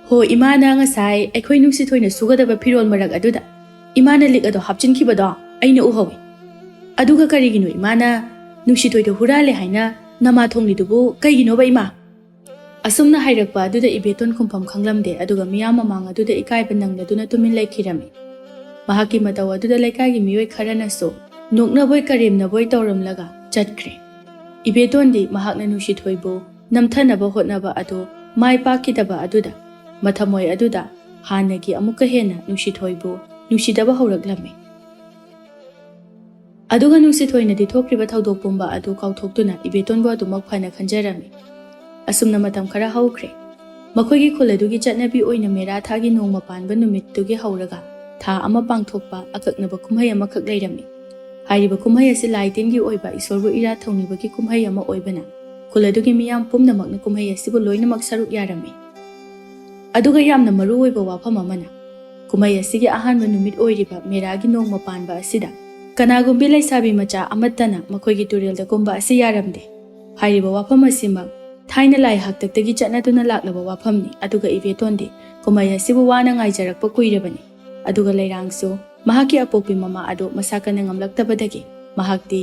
ꯍꯣ, ꯏꯃꯥꯅ ꯉꯁꯥꯏ ꯑꯩꯈꯣꯏ ꯅꯨꯡꯁꯤꯊꯣꯏꯅ ꯁꯨꯒꯗꯕ ꯐꯤꯔꯣꯜ ꯃꯔꯛ ꯑꯗꯨꯗ ꯏꯃꯥꯅ ꯂꯤꯛ ꯑꯗꯣ ꯍꯥꯞꯆꯤꯟꯈꯤꯕꯗꯣ ꯑꯩꯅ ꯎꯍꯧꯏ꯫ ꯑꯗꯨꯒ ꯀꯔꯤꯒꯤꯅꯣ ꯏꯃꯥꯅ ꯅꯨꯡꯁꯤꯊꯣꯏꯗꯣ ꯍꯨꯔꯥꯜꯂꯦ ꯍꯥꯏꯅ ꯅꯃꯥ ꯊꯣꯡꯂꯤꯗꯨꯕꯨ ꯀꯩꯒꯤꯅꯣꯕ ꯏꯃꯥ? ꯑꯁꯨꯝꯅ ꯍꯥꯏꯔꯛꯄ ꯑꯗꯨꯗ ꯏꯕꯦꯇꯣꯟ ꯈꯨꯝꯐꯝ ꯈꯪꯂꯝꯗꯦ, ꯑꯗꯨꯒ ꯃꯤꯌꯥꯝ ꯃꯃꯥꯡ ꯑꯗꯨꯗ ꯏꯀꯥꯏꯕ ꯅꯪꯂꯗꯨꯅ ꯇꯨꯃꯤꯟ ꯂꯩꯈꯤꯔꯝꯃꯤ꯫ ꯃꯍꯥꯛꯀꯤ ꯃꯇꯧ ꯑꯗꯨꯗ ꯂꯩꯀꯥꯏꯒꯤ ꯃꯤꯑꯣꯏ ꯈꯔꯅꯁꯨ ꯅꯣꯛꯅꯕꯣꯏ ꯀꯔꯦꯝꯅꯕꯣꯏ ꯇꯧꯔꯝꯂꯒ ꯆꯠꯈ꯭ꯔꯦ꯫ ꯏꯕꯦꯇꯣꯟꯗꯤ ꯃꯍꯥꯛꯅ ꯅꯨꯡꯁꯤꯊꯣꯏꯕꯨ ꯅꯝꯊꯅꯕ ꯍꯣꯠꯅꯕ ꯑꯗꯨ ꯃꯥꯏ ꯄꯥꯛꯈꯤꯗꯕ ꯑꯗꯨꯗ ꯃꯊꯃꯣꯏ ꯑꯗꯨꯗ ꯍꯥꯟꯅꯒꯤ ꯑꯃꯨꯛꯀ ꯍꯦꯟꯅ ꯅꯨꯡꯁꯤꯊꯣꯏꯕꯨ ꯅꯨꯡꯁꯤꯗꯕ ꯍꯧꯔꯛꯂꯝꯃꯤ꯫ ꯑꯗꯨꯒ ꯅꯨꯡꯁꯤꯊꯣꯏꯅꯗꯤ ꯊꯣꯛꯈ꯭ꯔꯤꯕ ꯊꯧꯗꯣꯛ ꯄꯨꯝꯕ ꯑꯗꯨ ꯀꯥꯎꯊꯣꯛꯇꯨꯅ ꯏꯕꯦꯇꯣꯟꯕꯨ ꯑꯗꯨꯃꯛ ꯐꯅ ꯈꯟꯖꯔꯝꯃꯤ꯫ ꯑꯁꯨꯝꯅ ꯃꯇꯝ ꯈꯔ ꯍꯧꯈ꯭ꯔꯦ꯫ ꯃꯈꯣꯏꯒꯤ ꯈꯨꯜ ꯑꯗꯨꯒꯤ ꯆꯠꯅꯕꯤ ꯑꯣꯏꯅ ꯃꯦꯔꯥ ꯊꯥꯒꯤ ꯅꯣꯡꯃ ꯄꯥꯟꯕ ꯅꯨꯃꯤꯠꯇꯨꯒꯤ ꯍꯧꯔꯒ ꯊꯥ ꯑꯃ ꯄꯥꯡꯊꯣꯛꯄ ꯑꯀꯛꯅꯕ ꯀꯨꯝꯍꯩ ꯑꯃꯈꯛ ꯂꯩꯔꯝꯃꯤ꯫ ꯍꯥꯏꯔꯤꯕ ꯀꯨꯝꯍꯩ ꯑꯁꯤ ꯂꯥꯏ ꯇꯤꯟꯒꯤ ꯑꯣꯏꯕ ꯏꯁꯣꯔꯕꯨ ꯏꯔꯥꯠ ꯊꯧꯅꯤꯕꯒꯤ ꯀꯨꯝꯍꯩ ꯑꯃ ꯑꯣꯏꯕꯅ, ꯈꯨꯜ ꯑꯗꯨꯒꯤ ꯃꯤꯌꯥꯝ ꯄꯨꯝꯅꯃꯛꯅ ꯀꯨꯝꯍꯩ ꯑꯁꯤꯕꯨ ꯂꯣꯏꯅꯃꯛ ꯁꯔꯨꯛ ꯌꯥꯔꯝꯃꯤ꯫ ꯑꯗꯨꯒ ꯌꯥꯝꯅ ꯃꯔꯨ ꯑꯣꯏꯕ ꯋꯥꯐꯝ ꯑꯃꯅ, ꯀꯨꯝꯍꯩ ꯑꯁꯤꯒꯤ ꯑꯍꯥꯟꯕ ꯅꯨꯃꯤꯠ ꯑꯣꯏꯔꯤꯕ ꯃꯦꯔꯥꯒꯤ ꯅꯣꯡꯃ ꯄꯥꯟꯕ ꯑꯁꯤꯗ ꯀꯅꯥꯒꯨꯝꯕꯤ ꯂꯩꯁꯥꯕꯤ ꯃꯆꯥ ꯑꯃꯠꯇꯅ ꯃꯈꯣꯏꯒꯤ ꯇꯨꯔꯦꯜꯗ ꯀꯨꯝꯕ ꯑꯁꯤ ꯌꯥꯔꯝꯗꯦ꯫ ꯍꯥꯏꯔꯤꯕ ꯋꯥꯐꯝ ꯑꯁꯤꯃꯛ ꯊꯥꯏꯅ ꯂꯥꯏ ꯍꯥꯛꯇꯛꯇꯒꯤ ꯆꯠꯅꯗꯨꯅ ꯂꯥꯛꯂꯕ ꯋꯥꯐꯝꯅꯤ꯫ ꯑꯗꯨꯒ ꯏꯕꯦꯇꯣꯟꯗꯤ ꯀꯨꯝꯍꯩ ꯑꯁꯤꯕꯨ ꯋꯥꯅ ꯉꯥꯏꯖꯔꯛꯄ ꯀꯨꯏꯔꯕꯅꯤ꯫ ꯑꯗꯨꯒ ꯂꯩꯔꯥꯡꯁꯨ ꯃꯍꯥꯛꯀꯤ ꯑꯄꯣꯛꯄꯤ ꯃꯃꯥ ꯑꯗꯨ ꯃꯁꯥ ꯀꯟꯅ ꯉꯝꯂꯛꯇꯕꯗꯒꯤ ꯃꯍꯥꯛꯇꯤ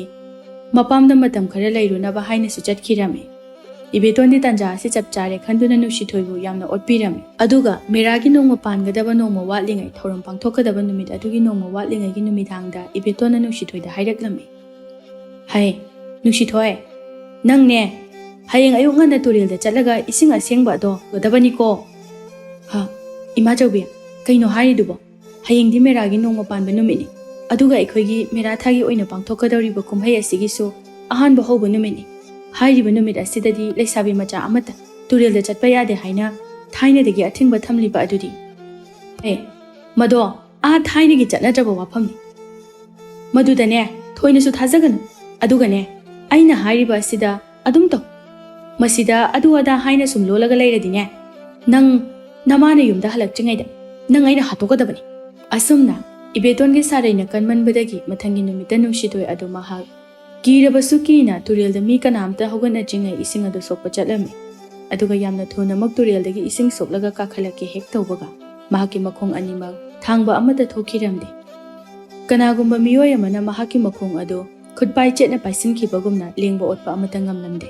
ꯃꯄꯥꯝꯗ ꯃꯇꯝ ꯈꯔ ꯂꯩꯔꯨꯅꯕ ꯍꯥꯏꯅꯁꯨ ꯆꯠꯈꯤꯔꯝꯃꯤ꯫ ꯏꯕꯦꯇꯣꯟꯗꯤ ꯇꯥꯟꯖꯥ ꯑꯁꯤ ꯆꯞ ꯆꯥꯔꯦ ꯈꯟꯗꯨꯅ ꯅꯨꯡꯁꯤꯊꯣꯏꯕꯨ ꯌꯥꯝꯅ ꯑꯣꯠꯄꯤꯔꯝꯃꯤ꯫ ꯑꯗꯨꯒ ꯃꯦꯔꯥꯒꯤ ꯅꯣꯡꯃ ꯄꯥꯟꯒꯗꯕ ꯅꯣꯡꯃ ꯋꯥꯠꯂꯤꯉꯩ, ꯊꯧꯔꯝ ꯄꯥꯡꯊꯣꯛꯀꯗꯕ ꯅꯨꯃꯤꯠ ꯑꯗꯨꯒꯤ ꯅꯣꯡꯃ ꯋꯥꯠꯂꯤꯉꯩꯒꯤ ꯅꯨꯃꯤꯗꯥꯡꯗ ꯏꯕꯦꯇꯣꯟꯅ ꯅꯨꯡꯁꯤꯊꯣꯏꯗ ꯍꯥꯏꯔꯛꯂꯝꯃꯤ, "ꯍꯩ, ꯅꯨꯡꯁꯤꯊꯣꯏ, ꯅꯪꯅꯦ, ꯍꯌꯦꯡ ꯑꯌꯨꯛ ꯉꯟꯅ ꯇꯨꯔꯦꯜꯗ ꯆꯠꯂꯒ ꯏꯁꯤꯡ ꯑꯁꯦꯡꯕ ꯑꯗꯣ ꯄꯨꯒꯗꯕꯅꯤꯀꯣ꯫" "ꯍꯥ, ꯏꯃꯥ ꯆꯧꯕꯤ, ꯀꯩꯅꯣ ꯍꯥꯏꯔꯤꯗꯨꯕꯣ? ꯍꯌꯦꯡꯗꯤ ꯃꯦꯔꯥꯒꯤ ꯅꯣꯡꯃ ꯄꯥꯟꯕ ꯅꯨꯃꯤꯠꯅꯤ꯫ ꯑꯗꯨꯒ ꯑꯩꯈꯣꯏꯒꯤ ꯃꯦꯔꯥ ꯊꯥꯒꯤ ꯑꯣꯏꯅ ꯄꯥꯡꯊꯣꯛꯀꯗꯧꯔꯤꯕ ꯀꯨꯝꯍꯩ ꯑꯁꯤꯒꯤꯁꯨ ꯑꯍꯥꯟꯕ ꯍꯧꯕ ꯅꯨꯃꯤꯠꯅꯤ꯫ ꯍꯥꯏꯔꯤꯕ ꯅꯨꯃꯤꯠ ꯑꯁꯤꯗꯗꯤ ꯂꯩꯁꯥꯕꯤ ꯃꯆꯥ ꯑꯃꯠꯇ ꯇꯨꯔꯦꯜꯗ ꯆꯠꯄ ꯌꯥꯗꯦ ꯍꯥꯏꯅ ꯊꯥꯏꯅꯗꯒꯤ ꯑꯊꯤꯡꯕ ꯊꯝꯂꯤꯕ ꯑꯗꯨꯗꯤ?" "ꯑꯦ, ꯃꯗꯣ ꯑꯥ ꯊꯥꯏꯅꯒꯤ ꯆꯠꯅꯗ꯭ꯔꯕ ꯋꯥꯐꯝꯅꯤ꯫ ꯃꯗꯨꯗꯅꯦ, ꯊꯣꯏꯅꯁꯨ ꯊꯥꯖꯒꯅꯨ꯫ ꯑꯗꯨꯒꯅꯦ, ꯑꯩꯅ ꯍꯥꯏꯔꯤꯕ ꯑꯁꯤꯗ ꯑꯗꯨꯝ ꯇꯧ꯫ ꯃꯁꯤꯗ ꯑꯗꯨ ꯑꯗꯥ ꯍꯥꯏꯅ ꯁꯨꯝ ꯂꯣꯜꯂꯒ ꯂꯩꯔꯗꯤꯅꯦ, ꯅꯪ ꯅꯃꯥꯅ ꯌꯨꯝꯗ ꯍꯜꯂꯛꯇ꯭ꯔꯤꯉꯩꯗ ꯅꯪ ꯑꯩꯅ ꯍꯥꯠꯇꯣꯛꯀꯗꯕꯅꯤ꯫ ꯑꯁꯨꯝꯅ ꯏꯕꯦꯇꯣꯟꯒꯤ ꯁꯥꯔꯩꯅ ꯀꯟꯃꯟꯕꯗꯒꯤ ꯃꯊꯪꯒꯤ ꯅꯨꯃꯤꯠꯇ ꯅꯨꯡꯁꯤꯊꯣꯏ ꯑꯗꯨ ꯃꯍꯥꯛ ꯀꯤꯔꯕꯁꯨ ꯀꯤꯅ ꯇꯨꯔꯦꯜꯗ ꯃꯤ ꯀꯅꯥꯝꯇ ꯍꯧꯒꯠꯅꯗ꯭ꯔꯤꯉꯩ ꯏꯁꯤꯡ ꯑꯗꯨ ꯁꯣꯛꯄ ꯆꯠꯂꯝꯃꯤ꯫ ꯑꯗꯨꯒ ꯌꯥꯝꯅ ꯊꯨꯅꯃꯛ ꯇꯨꯔꯦꯜꯗꯒꯤ ꯏꯁꯤꯡ ꯁꯣꯛꯂꯒ ꯀꯥꯈꯠꯂꯛꯀꯦ ꯍꯦꯛ ꯇꯧꯕꯒ ꯃꯍꯥꯛꯀꯤ ꯃꯈꯣꯡ ꯑꯅꯤꯃꯛ ꯊꯥꯡꯕ ꯑꯃꯠꯇ ꯊꯣꯛꯈꯤꯔꯝꯗꯦ꯫ ꯀꯅꯥꯒꯨꯝꯕ ꯃꯤꯑꯣꯏ ꯑꯃꯅ ꯃꯍꯥꯛꯀꯤ ꯃꯈꯣꯡ ꯑꯗꯨ ꯈꯨꯠꯄꯥꯏ ꯆꯦꯠꯅ ꯄꯥꯏꯁꯤꯟꯈꯤꯕꯒꯨꯝꯅ ꯂꯦꯡꯕ ꯑꯣꯠꯄ ꯑꯃꯠꯇ ꯉꯝꯂꯝꯗꯦ꯫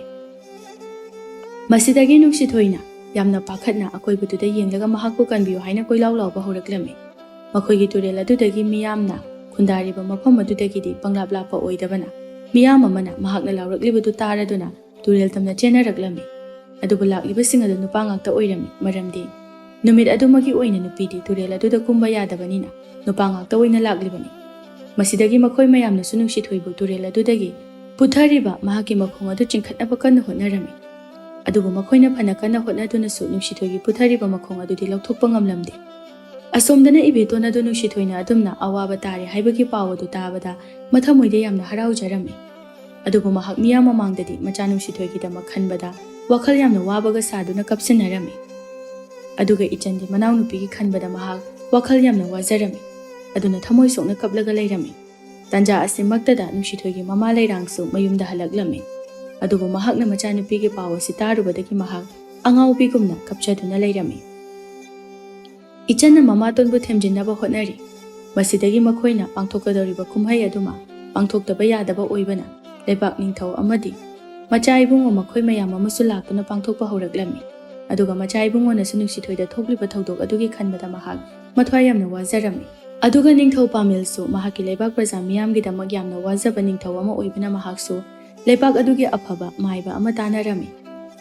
ꯃꯁꯤꯗꯒꯤ ꯅꯨꯡꯁꯤꯊꯣꯏꯅ ꯌꯥꯝꯅ ꯄꯥꯈꯠꯅ ꯑꯀꯣꯏꯕꯗꯨꯗ ꯌꯦꯡꯂꯒ ꯃꯍꯥꯛꯄꯨ ꯀꯟꯕꯤꯌꯨ ꯍꯥꯏꯅ ꯀꯣꯏꯂꯥꯎ ꯂꯥꯎꯕ ꯍꯧꯔꯛꯂꯝꯃꯤ꯫ ꯃꯈꯣꯏꯒꯤ ꯇꯨꯔꯦꯜ ꯑꯗꯨꯗꯒꯤ ꯃꯤꯌꯥꯝꯅ ꯈꯨꯟꯗꯥꯔꯤꯕ ꯃꯐꯝ ꯑꯗꯨꯗꯒꯤꯗꯤ ꯄꯪꯂꯥꯞ ꯂꯥꯞꯄ ꯑꯣꯏꯗꯕꯅ, ꯃꯤꯌꯥꯝ ꯑꯃꯅ ꯃꯍꯥꯛꯅ ꯂꯥꯎꯔꯛꯂꯤꯕꯗꯨ ꯇꯥꯔꯗꯨꯅ ꯇꯨꯔꯦꯜ ꯇꯝꯅ ꯆꯦꯟꯅꯔꯛꯂꯝꯃꯤ꯫ ꯑꯗꯨꯕꯨ ꯂꯥꯛꯂꯤꯕꯁꯤꯡ ꯑꯗꯨ ꯅꯨꯄꯥ ꯉꯥꯛꯇ ꯑꯣꯏꯔꯝꯃꯤ, ꯃꯔꯝꯗꯤ ꯅꯨꯃꯤꯠ ꯑꯗꯨꯃꯒꯤ ꯑꯣꯏꯅ ꯅꯨꯄꯤꯗꯤ ꯇꯨꯔꯦꯜ ꯑꯗꯨꯗ ꯀꯨꯝꯕ ꯌꯥꯗꯕꯅꯤꯅ ꯅꯨꯄꯥ ꯉꯥꯛꯇ ꯑꯣꯏꯅ ꯂꯥꯛꯂꯤꯕꯅꯤ꯫ ꯃꯁꯤꯗꯒꯤ ꯃꯈꯣꯏ ꯃꯌꯥꯝꯅꯁꯨ ꯅꯨꯡꯁꯤꯊꯣꯏꯕꯨ ꯇꯨꯔꯦꯜ ꯑꯗꯨꯗꯒꯤ ꯄꯨꯊꯔꯤꯕ ꯃꯍꯥꯛꯀꯤ ꯃꯈꯣꯡ ꯑꯗꯨ ꯆꯤꯡꯈꯠꯅꯕ ꯀꯟꯅ ꯍꯣꯠꯅꯔꯝꯃꯤ꯫ ꯑꯗꯨꯕꯨ ꯃꯈꯣꯏꯅ ꯐꯅ ꯀꯟꯅ ꯍꯣꯠꯅꯗꯨꯅꯁꯨ ꯅꯨꯡꯁꯤꯊꯣꯏꯒꯤ ꯄꯨꯊꯔꯤꯕ ꯃꯈꯣꯡ ꯑꯗꯨꯗꯤ ꯂꯧꯊꯣꯛꯄ ꯉꯝꯂꯝꯗꯦ꯫ ꯑꯁꯣꯝꯗꯅ ꯏꯕꯦꯇꯣꯟ ꯑꯗꯨ ꯅꯨꯡꯁꯤꯊꯣꯏꯅ ꯑꯗꯨꯝꯅ ꯑꯋꯥꯕ ꯇꯥꯔꯦ ꯍꯥꯏꯕꯒꯤ ꯄꯥꯎ ꯑꯗꯨ ꯇꯥꯕꯗ ꯃꯊꯃꯣꯏꯗ ꯌꯥꯝꯅ ꯍꯔꯥꯎꯖꯔꯝꯃꯤ꯫ ꯑꯗꯨꯕꯨ ꯃꯍꯥꯛ ꯃꯤꯌꯥꯝ ꯃꯃꯥꯡꯗꯗꯤ ꯃꯆꯥ ꯅꯨꯡꯁꯤꯊꯣꯏꯒꯤꯗꯃꯛ ꯈꯟꯕꯗ ꯋꯥꯈꯜ ꯌꯥꯝꯅ ꯋꯥꯕꯒ ꯁꯥꯗꯨꯅ ꯀꯞꯁꯤꯟꯅꯔꯝꯃꯤ꯫ ꯑꯗꯨꯒ ꯏꯆꯟꯗꯤ ꯃꯅꯥꯎꯅꯨꯄꯤꯒꯤ ꯈꯟꯕꯗ ꯃꯍꯥꯛ ꯋꯥꯈꯜ ꯌꯥꯝꯅ ꯋꯥꯖꯔꯝꯃꯤ꯫ ꯑꯗꯨꯅ ꯊꯃꯣꯏ ꯁꯣꯛꯅ ꯀꯞꯂꯒ ꯂꯩꯔꯝꯃꯤ꯫ ꯇꯥꯟꯖꯥ ꯑꯁꯤꯃꯛꯇꯗ ꯅꯨꯡꯁꯤꯊꯣꯏꯒꯤ ꯃꯃꯥ ꯂꯩꯔꯥꯡꯁꯨ ꯃꯌꯨꯝꯗ ꯍꯜꯂꯛꯂꯝꯃꯤ꯫ ꯑꯗꯨꯕꯨ ꯃꯍꯥꯛꯅ ꯃꯆꯥꯅꯨꯄꯤꯒꯤ ꯄꯥꯎ ꯑꯁꯤ ꯇꯥꯔꯨꯕꯗꯒꯤ ꯃꯍꯥꯛ ꯑꯉꯥꯎꯕꯤꯒꯨꯝꯅ ꯀꯞꯆꯗꯨꯅ ꯂꯩꯔꯝꯃꯤ꯫ ꯏꯆꯟꯅ ꯃꯃꯥꯇꯣꯟꯕꯨ ꯊꯦꯝꯖꯤꯟꯅꯕ ꯍꯣꯠꯅꯔꯤ꯫ ꯃꯁꯤꯗꯒꯤ ꯃꯈꯣꯏꯅ ꯄꯥꯡꯊꯣꯛꯀꯗꯧꯔꯤꯕ ꯀꯨꯝꯍꯩ ꯑꯗꯨꯃ ꯄꯥꯡꯊꯣꯛꯇꯕ ꯌꯥꯗꯕ ꯑꯣꯏꯕꯅ, ꯂꯩꯕꯥꯛ ꯅꯤꯡꯊꯧ ꯑꯃꯗꯤ ꯃꯆꯥ ꯏꯕꯨꯡꯉꯣ ꯃꯈꯣꯏ ꯃꯌꯥꯝ ꯑꯃꯁꯨ ꯂꯥꯛꯇꯨꯅ ꯄꯥꯡꯊꯣꯛꯄ ꯍꯧꯔꯛꯂꯝꯃꯤ꯫ ꯑꯗꯨꯒ ꯃꯆꯥ ꯏꯕꯨꯡꯉꯣꯅꯁꯨ ꯅꯨꯡꯁꯤꯊꯣꯏꯗ ꯊꯣꯛꯂꯤꯕ ꯊꯧꯗꯣꯛ ꯑꯗꯨꯒꯤ ꯈꯟꯕꯗ ꯃꯍꯥꯛ ꯃꯊ꯭ꯋꯥꯏ ꯌꯥꯝꯅ ꯋꯥꯖꯔꯝꯃꯤ꯫ ꯑꯗꯨꯒ ꯅꯤꯡꯊꯧ ꯄꯥꯃꯦꯜꯁꯨ ꯃꯍꯥꯛꯀꯤ ꯂꯩꯕꯥꯛ ꯄ꯭ꯔꯖꯥ ꯃꯤꯌꯥꯝꯒꯤꯗꯃꯛ ꯌꯥꯝꯅ ꯋꯥꯖꯕ ꯅꯤꯡꯊꯧ ꯑꯃ ꯑꯣꯏꯕꯅ ꯃꯍꯥꯛꯁꯨ ꯂꯩꯕꯥꯛ ꯑꯗꯨꯒꯤ ꯑꯐꯕ ꯃꯥꯏꯕ ꯑꯃ ꯇꯥꯟꯅꯔꯝꯃꯤ꯫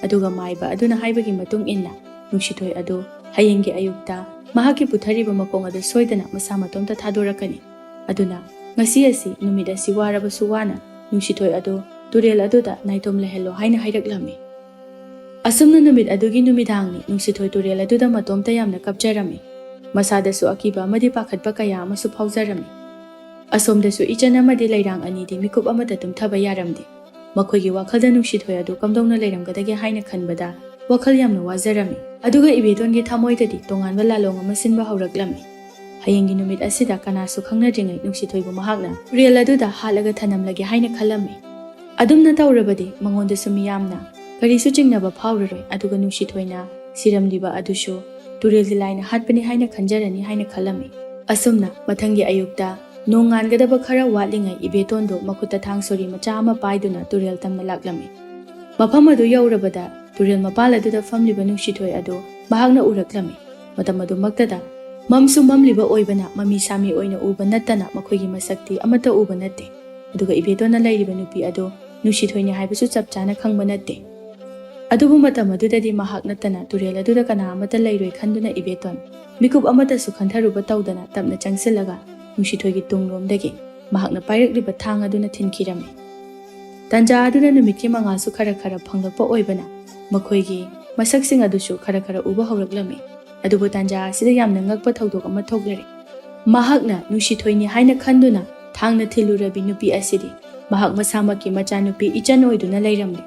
ꯑꯗꯨꯒ ꯃꯥꯏꯕ ꯑꯗꯨꯅ ꯍꯥꯏꯕꯒꯤ ꯃꯇꯨꯡ ꯏꯟꯅ ꯅꯨꯡꯁꯤꯊꯣꯏ ꯑꯗꯨ ꯍꯌꯦꯡꯒꯤ ꯑꯌꯨꯛꯇ ꯃꯍꯥꯛꯀꯤ ꯄꯨꯊꯔꯤꯕ ꯃꯈꯣꯡ ꯑꯗꯨ ꯁꯣꯏꯗꯅ ꯃꯁꯥ ꯃꯇꯣꯝꯇ ꯊꯥꯗꯣꯔꯛꯀꯅꯤ꯫ ꯑꯗꯨꯅ ꯉꯁꯤ ꯑꯁꯤ ꯅꯨꯃꯤꯠ ꯑꯁꯤ ꯋꯥꯔꯕꯁꯨ ꯋꯥꯅ ꯅꯨꯡꯁꯤꯊꯣꯏ ꯑꯗꯨ ꯇꯨꯔꯦꯜ ꯑꯗꯨꯗ ꯅꯥꯏꯇꯣꯝ ꯂꯩꯍꯜꯂꯣ ꯍꯥꯏꯅ ꯍꯥꯏꯔꯛꯂꯝꯃꯤ꯫ ꯑꯁꯨꯝꯅ ꯅꯨꯃꯤꯠ ꯑꯗꯨꯒꯤ ꯅꯨꯃꯤꯗꯥꯡꯅꯤ꯫ ꯅꯨꯡꯁꯤꯊꯣꯏ ꯇꯨꯔꯦꯜ ꯑꯗꯨꯗ ꯃꯇꯣꯝꯇ ꯌꯥꯝꯅ ꯀꯞꯆꯔꯝꯃꯤ꯫ ꯃꯁꯥꯗꯁꯨ ꯑꯀꯤꯕ ꯑꯃꯗꯤ ꯄꯥꯈꯠꯄ ꯀꯌꯥ ꯑꯃꯁꯨ ꯐꯥꯎꯖꯔꯝꯃꯤ꯫ ꯑꯁꯣꯝꯗꯁꯨ ꯏꯆꯟ ꯑꯃꯗꯤ ꯂꯩꯔꯥꯡ ꯑꯅꯤꯗꯤ ꯃꯤꯀꯨꯞ ꯑꯃꯠꯇ ꯇꯨꯝꯊꯕ ꯌꯥꯔꯝꯗꯦ꯫ ꯃꯈꯣꯏꯒꯤ ꯋꯥꯈꯜꯗ ꯅꯨꯡꯁꯤꯊꯣꯏ ꯑꯗꯨ ꯀꯝꯗꯧꯅ ꯂꯩꯔꯝꯒꯗꯒꯦ ꯍꯥꯏꯅ ꯈꯟꯕꯗ ꯋꯥꯈꯜ ꯌꯥꯝꯅ ꯋꯥꯖꯔꯝꯃꯤ꯫ ꯑꯗꯨꯒ ꯏꯕꯦꯇꯣꯟꯒꯤ ꯊꯃꯣꯏꯗꯗꯤ ꯇꯣꯉꯥꯟꯕ ꯂꯥꯂꯣꯡ ꯑꯃ ꯁꯤꯟꯕ ꯍꯧꯔꯛꯂꯝꯃꯤ꯫ ꯍꯌꯦꯡꯒꯤ ꯅꯨꯃꯤꯠ ꯑꯁꯤꯗ ꯀꯅꯥꯁꯨ ꯈꯪꯅꯗ꯭ꯔꯤꯉꯩ ꯅꯨꯡꯁꯤꯊꯣꯏꯕꯨ ꯃꯍꯥꯛꯅ ꯇꯨꯔꯦꯜ ꯑꯗꯨꯗ ꯍꯥꯠꯂꯒ ꯊꯅꯝꯂꯒꯦ ꯍꯥꯏꯅ ꯈꯜꯂꯝꯃꯤ꯫ ꯑꯗꯨꯝꯅ ꯇꯧꯔꯕꯗꯤ ꯃꯉꯣꯟꯗꯁꯨ ꯃꯤꯌꯥꯝꯅ ꯀꯔꯤꯁꯨ ꯆꯤꯡꯅꯕ ꯐꯥꯎꯔꯔꯣꯏ, ꯑꯗꯨꯒ ꯅꯨꯡꯁꯤꯊꯣꯏꯅ ꯁꯤꯔꯝꯂꯤꯕ ꯑꯗꯨꯁꯨ ꯇꯨꯔꯦꯜꯒꯤ ꯂꯥꯏꯅ ꯍꯥꯠꯄꯅꯤ ꯍꯥꯏꯅ ꯈꯟꯖꯔꯅꯤ ꯍꯥꯏꯅ ꯈꯜꯂꯝꯃꯤ꯫ ꯑꯁꯨꯝꯅ ꯃꯊꯪꯒꯤ ꯑꯌꯨꯛꯇ ꯅꯣꯡ ꯉꯥꯟꯒꯗꯕ ꯈꯔ ꯋꯥꯠꯂꯤꯉꯩ ꯏꯕꯦꯇꯣꯟꯗꯨ ꯃꯈꯨꯠꯇ ꯊꯥꯡ ꯁꯣꯔꯤ ꯃꯆꯥ ꯑꯃ ꯄꯥꯏꯗꯨꯅ ꯇꯨꯔꯦꯜ ꯇꯝꯅ ꯂꯥꯛꯂꯝꯃꯤ꯫ ꯃꯐꯝ ꯑꯗꯨ ꯌꯧꯔꯕꯗ ꯇꯨꯔꯦꯜ ꯃꯄꯥꯜ ꯑꯗꯨꯗ ꯐꯝꯂꯤꯕ ꯅꯨꯡꯁꯤꯊꯣꯏ ꯑꯗꯨ ꯃꯍꯥꯛꯅ ꯎꯔꯛꯂꯝꯃꯤ꯫ ꯃꯇꯝ ꯑꯗꯨꯃꯛꯇꯗ ꯃꯝꯁꯨ ꯃꯝꯂꯤꯕ ꯑꯣꯏꯕꯅ ꯃꯃꯤ ꯁꯥꯃꯤ ꯑꯣꯏꯅ ꯎꯕ ꯅꯠꯇꯅ ꯃꯈꯣꯏꯒꯤ ꯃꯁꯛꯇꯤ ꯑꯃꯠꯇ ꯎꯕ ꯅꯠꯇꯦ꯫ ꯑꯗꯨꯒ ꯏꯕꯦꯇꯣꯟꯅ ꯂꯩꯔꯤꯕ ꯅꯨꯄꯤ ꯑꯗꯨ ꯅꯨꯡꯁꯤꯊꯣꯏꯅꯤ ꯍꯥꯏꯕꯁꯨ ꯆꯞ ꯆꯥꯅ ꯈꯪꯕ ꯅꯠꯇꯦ꯫ ꯑꯗꯨꯕꯨ ꯃꯇꯝ ꯑꯗꯨꯗꯗꯤ ꯃꯍꯥꯛ ꯅꯠꯇꯅ ꯇꯨꯔꯦꯜ ꯑꯗꯨꯗ ꯀꯅꯥ ꯑꯃꯠꯇ ꯂꯩꯔꯣꯏ ꯈꯟꯗꯨꯅ ꯏꯕꯦꯇꯣꯟ ꯃꯤꯀꯨꯞ ꯑꯃꯠꯇꯁꯨ ꯈꯟꯊꯔꯨꯕ ꯇꯧꯗꯅ ꯇꯞꯅ ꯆꯪꯁꯤꯜꯂꯒ ꯅꯨꯡꯁꯤꯊꯣꯏꯒꯤ ꯇꯨꯡꯂꯣꯝꯗꯒꯤ ꯃꯍꯥꯛꯅ ꯄꯥꯏꯔꯛꯂꯤꯕ ꯊꯥꯡ ꯑꯗꯨꯅ ꯊꯤꯟꯈꯤꯔꯝꯃꯤ꯫ ꯇꯥꯟꯖꯥ ꯑꯗꯨꯗ ꯅꯨꯃꯤꯠꯀꯤ ꯃꯉꯥꯜꯁꯨ ꯈꯔ ꯈꯔ ꯐꯪꯂꯛꯄ ꯑꯣꯏꯕꯅ ꯃꯈꯣꯏꯒꯤ ꯃꯁꯛꯁꯤꯡ ꯑꯗꯨꯁꯨ ꯈꯔ ꯈꯔ ꯎꯕ ꯍꯧꯔꯛꯂꯝꯃꯤ꯫ ꯑꯗꯨꯕꯨ ꯇꯥꯟꯖꯥ ꯑꯁꯤꯗ ꯌꯥꯝꯅ ꯉꯛꯄ ꯊꯧꯗꯣꯛ ꯑꯃ ꯊꯣꯛꯂꯔꯦ꯫ ꯃꯍꯥꯛꯅ ꯅꯨꯡꯁꯤꯊꯣꯏꯅꯤ ꯍꯥꯏꯅ ꯈꯟꯗꯨꯅ ꯊꯥꯡꯅ ꯊꯤꯜꯂꯨꯔꯕꯤ ꯅꯨꯄꯤ ꯑꯁꯤꯗꯤ ꯃꯍꯥꯛ ꯃꯁꯥꯃꯛꯀꯤ ꯃꯆꯥꯅꯨꯄꯤ ꯏꯆꯟ ꯑꯣꯏꯗꯨꯅ ꯂꯩꯔꯝꯂꯦ꯫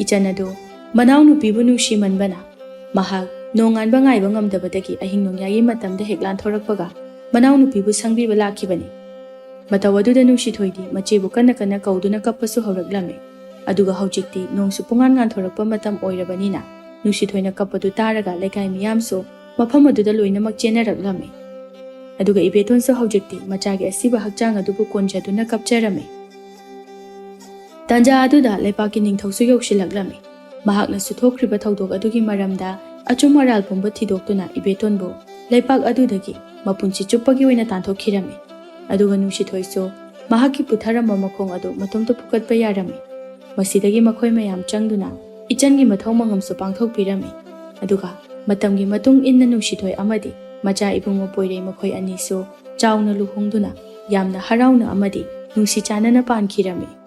ꯏꯆꯟ ꯑꯗꯨ ꯃꯅꯥꯎꯅꯨꯄꯤꯕꯨ ꯅꯨꯡꯁꯤꯃꯟꯕꯅ ꯃꯍꯥꯛ ꯅꯣꯡꯉꯥꯟꯕ ꯉꯥꯏꯕ ꯉꯝꯗꯕꯗꯒꯤ ꯑꯍꯤꯡ ꯅꯣꯡꯌꯥꯏꯒꯤ ꯃꯇꯝꯗ ꯍꯦꯛ ꯂꯥꯟꯊꯣꯔꯛꯄꯒ ꯃꯅꯥꯎꯅꯨꯄꯤꯕꯨ ꯁꯪꯕꯤꯕ ꯂꯥꯛꯈꯤꯕꯅꯤ꯫ ꯃꯇꯧ ꯑꯗꯨꯗ ꯅꯨꯡꯁꯤꯊꯣꯏꯗꯤ ꯃꯆꯦꯕꯨ ꯀꯟꯅ ꯀꯟꯅ ꯀꯧꯗꯨꯅ ꯀꯞꯄꯁꯨ ꯍꯧꯔꯛꯂꯝꯃꯤ꯫ ꯑꯗꯨꯒ ꯍꯧꯖꯤꯛꯇꯤ ꯅꯣꯡꯁꯨ ꯄꯨꯡꯉꯥꯟ ꯉꯥꯟꯊꯣꯔꯛꯄ ꯃꯇꯝ ꯑꯣꯏꯔꯕꯅꯤꯅ ꯅꯨꯡꯁꯤꯊꯣꯏꯅ ꯀꯞꯄꯗꯨ ꯇꯥꯔꯒ ꯂꯩꯀꯥꯏ ꯃꯤꯌꯥꯝꯁꯨ ꯃꯐꯝ ꯑꯗꯨꯗ ꯂꯣꯏꯅꯃꯛ ꯆꯦꯟꯅꯔꯛꯂꯝꯃꯤ꯫ ꯑꯗꯨꯒ ꯏꯕꯦꯇꯣꯟꯁꯨ ꯍꯧꯖꯤꯛꯇꯤ ꯃꯆꯥꯒꯤ ꯑꯁꯤꯕ ꯍꯛꯆꯥꯡ ꯑꯗꯨꯕꯨ ꯀꯣꯟꯖꯗꯨꯅ ꯀꯞꯆꯔꯝꯃꯤ꯫ ꯇꯥꯟꯖꯥ ꯑꯗꯨꯗ ꯂꯩꯄꯥꯛꯀꯤ ꯅꯤꯡꯊꯧꯁꯨ ꯌꯧꯁꯤꯜꯂꯛꯂꯝꯃꯤ꯫ ꯃꯍꯥꯛꯅꯁꯨ ꯊꯣꯛꯈ꯭ꯔꯤꯕ ꯊꯧꯗꯣꯛ ꯑꯗꯨꯒꯤ ꯃꯔꯝꯗ ꯑꯆꯨꯝ ꯑꯔꯥꯜ ꯄꯨꯝꯕ ꯊꯤꯗꯣꯛꯇꯨꯅ ꯏꯕꯦꯇꯣꯟꯕꯨ ꯂꯩꯄꯥꯛ ꯑꯗꯨꯗꯒꯤ ꯃꯄꯨꯟꯁꯤ ꯆꯨꯞꯄꯒꯤ ꯑꯣꯏꯅ ꯇꯥꯟꯊꯣꯛꯈꯤꯔꯝꯃꯤ꯫ ꯑꯗꯨꯒ ꯅꯨꯡꯁꯤꯊꯣꯏꯁꯨ ꯃꯍꯥꯛꯀꯤ ꯄꯨꯊꯔꯝꯕ ꯃꯈꯣꯡ ꯑꯗꯨ ꯃꯇꯣꯝꯇ ꯐꯨꯒꯠꯄ ꯌꯥꯔꯝꯃꯤ꯫ ꯃꯁꯤꯗꯒꯤ ꯃꯈꯣꯏ ꯃꯌꯥꯝ ꯆꯪꯗꯨꯅ ꯏꯆꯟꯒꯤ ꯃꯊꯧ ꯃꯉꯝꯁꯨ ꯄꯥꯡꯊꯣꯛꯄꯤꯔꯝꯃꯤ꯫ ꯑꯗꯨꯒ ꯃꯇꯝꯒꯤ ꯃꯇꯨꯡ ꯏꯟꯅ ꯅꯨꯡꯁꯤꯊꯣꯏ ꯑꯃꯗꯤ ꯃꯆꯥ ꯏꯕꯨꯡꯉꯣ ꯄꯣꯏꯔꯩ ꯃꯈꯣꯏ ꯑꯅꯤꯁꯨ ꯆꯥꯎꯅ ꯂꯨꯍꯣꯡꯗꯨꯅ ꯌꯥꯝꯅ ꯍꯔꯥꯎꯅ ꯑꯃꯗꯤ ꯅꯨꯡꯁꯤ ꯆꯥꯟꯅꯅ ꯄꯥꯟꯈꯤꯔꯝꯃꯤ꯫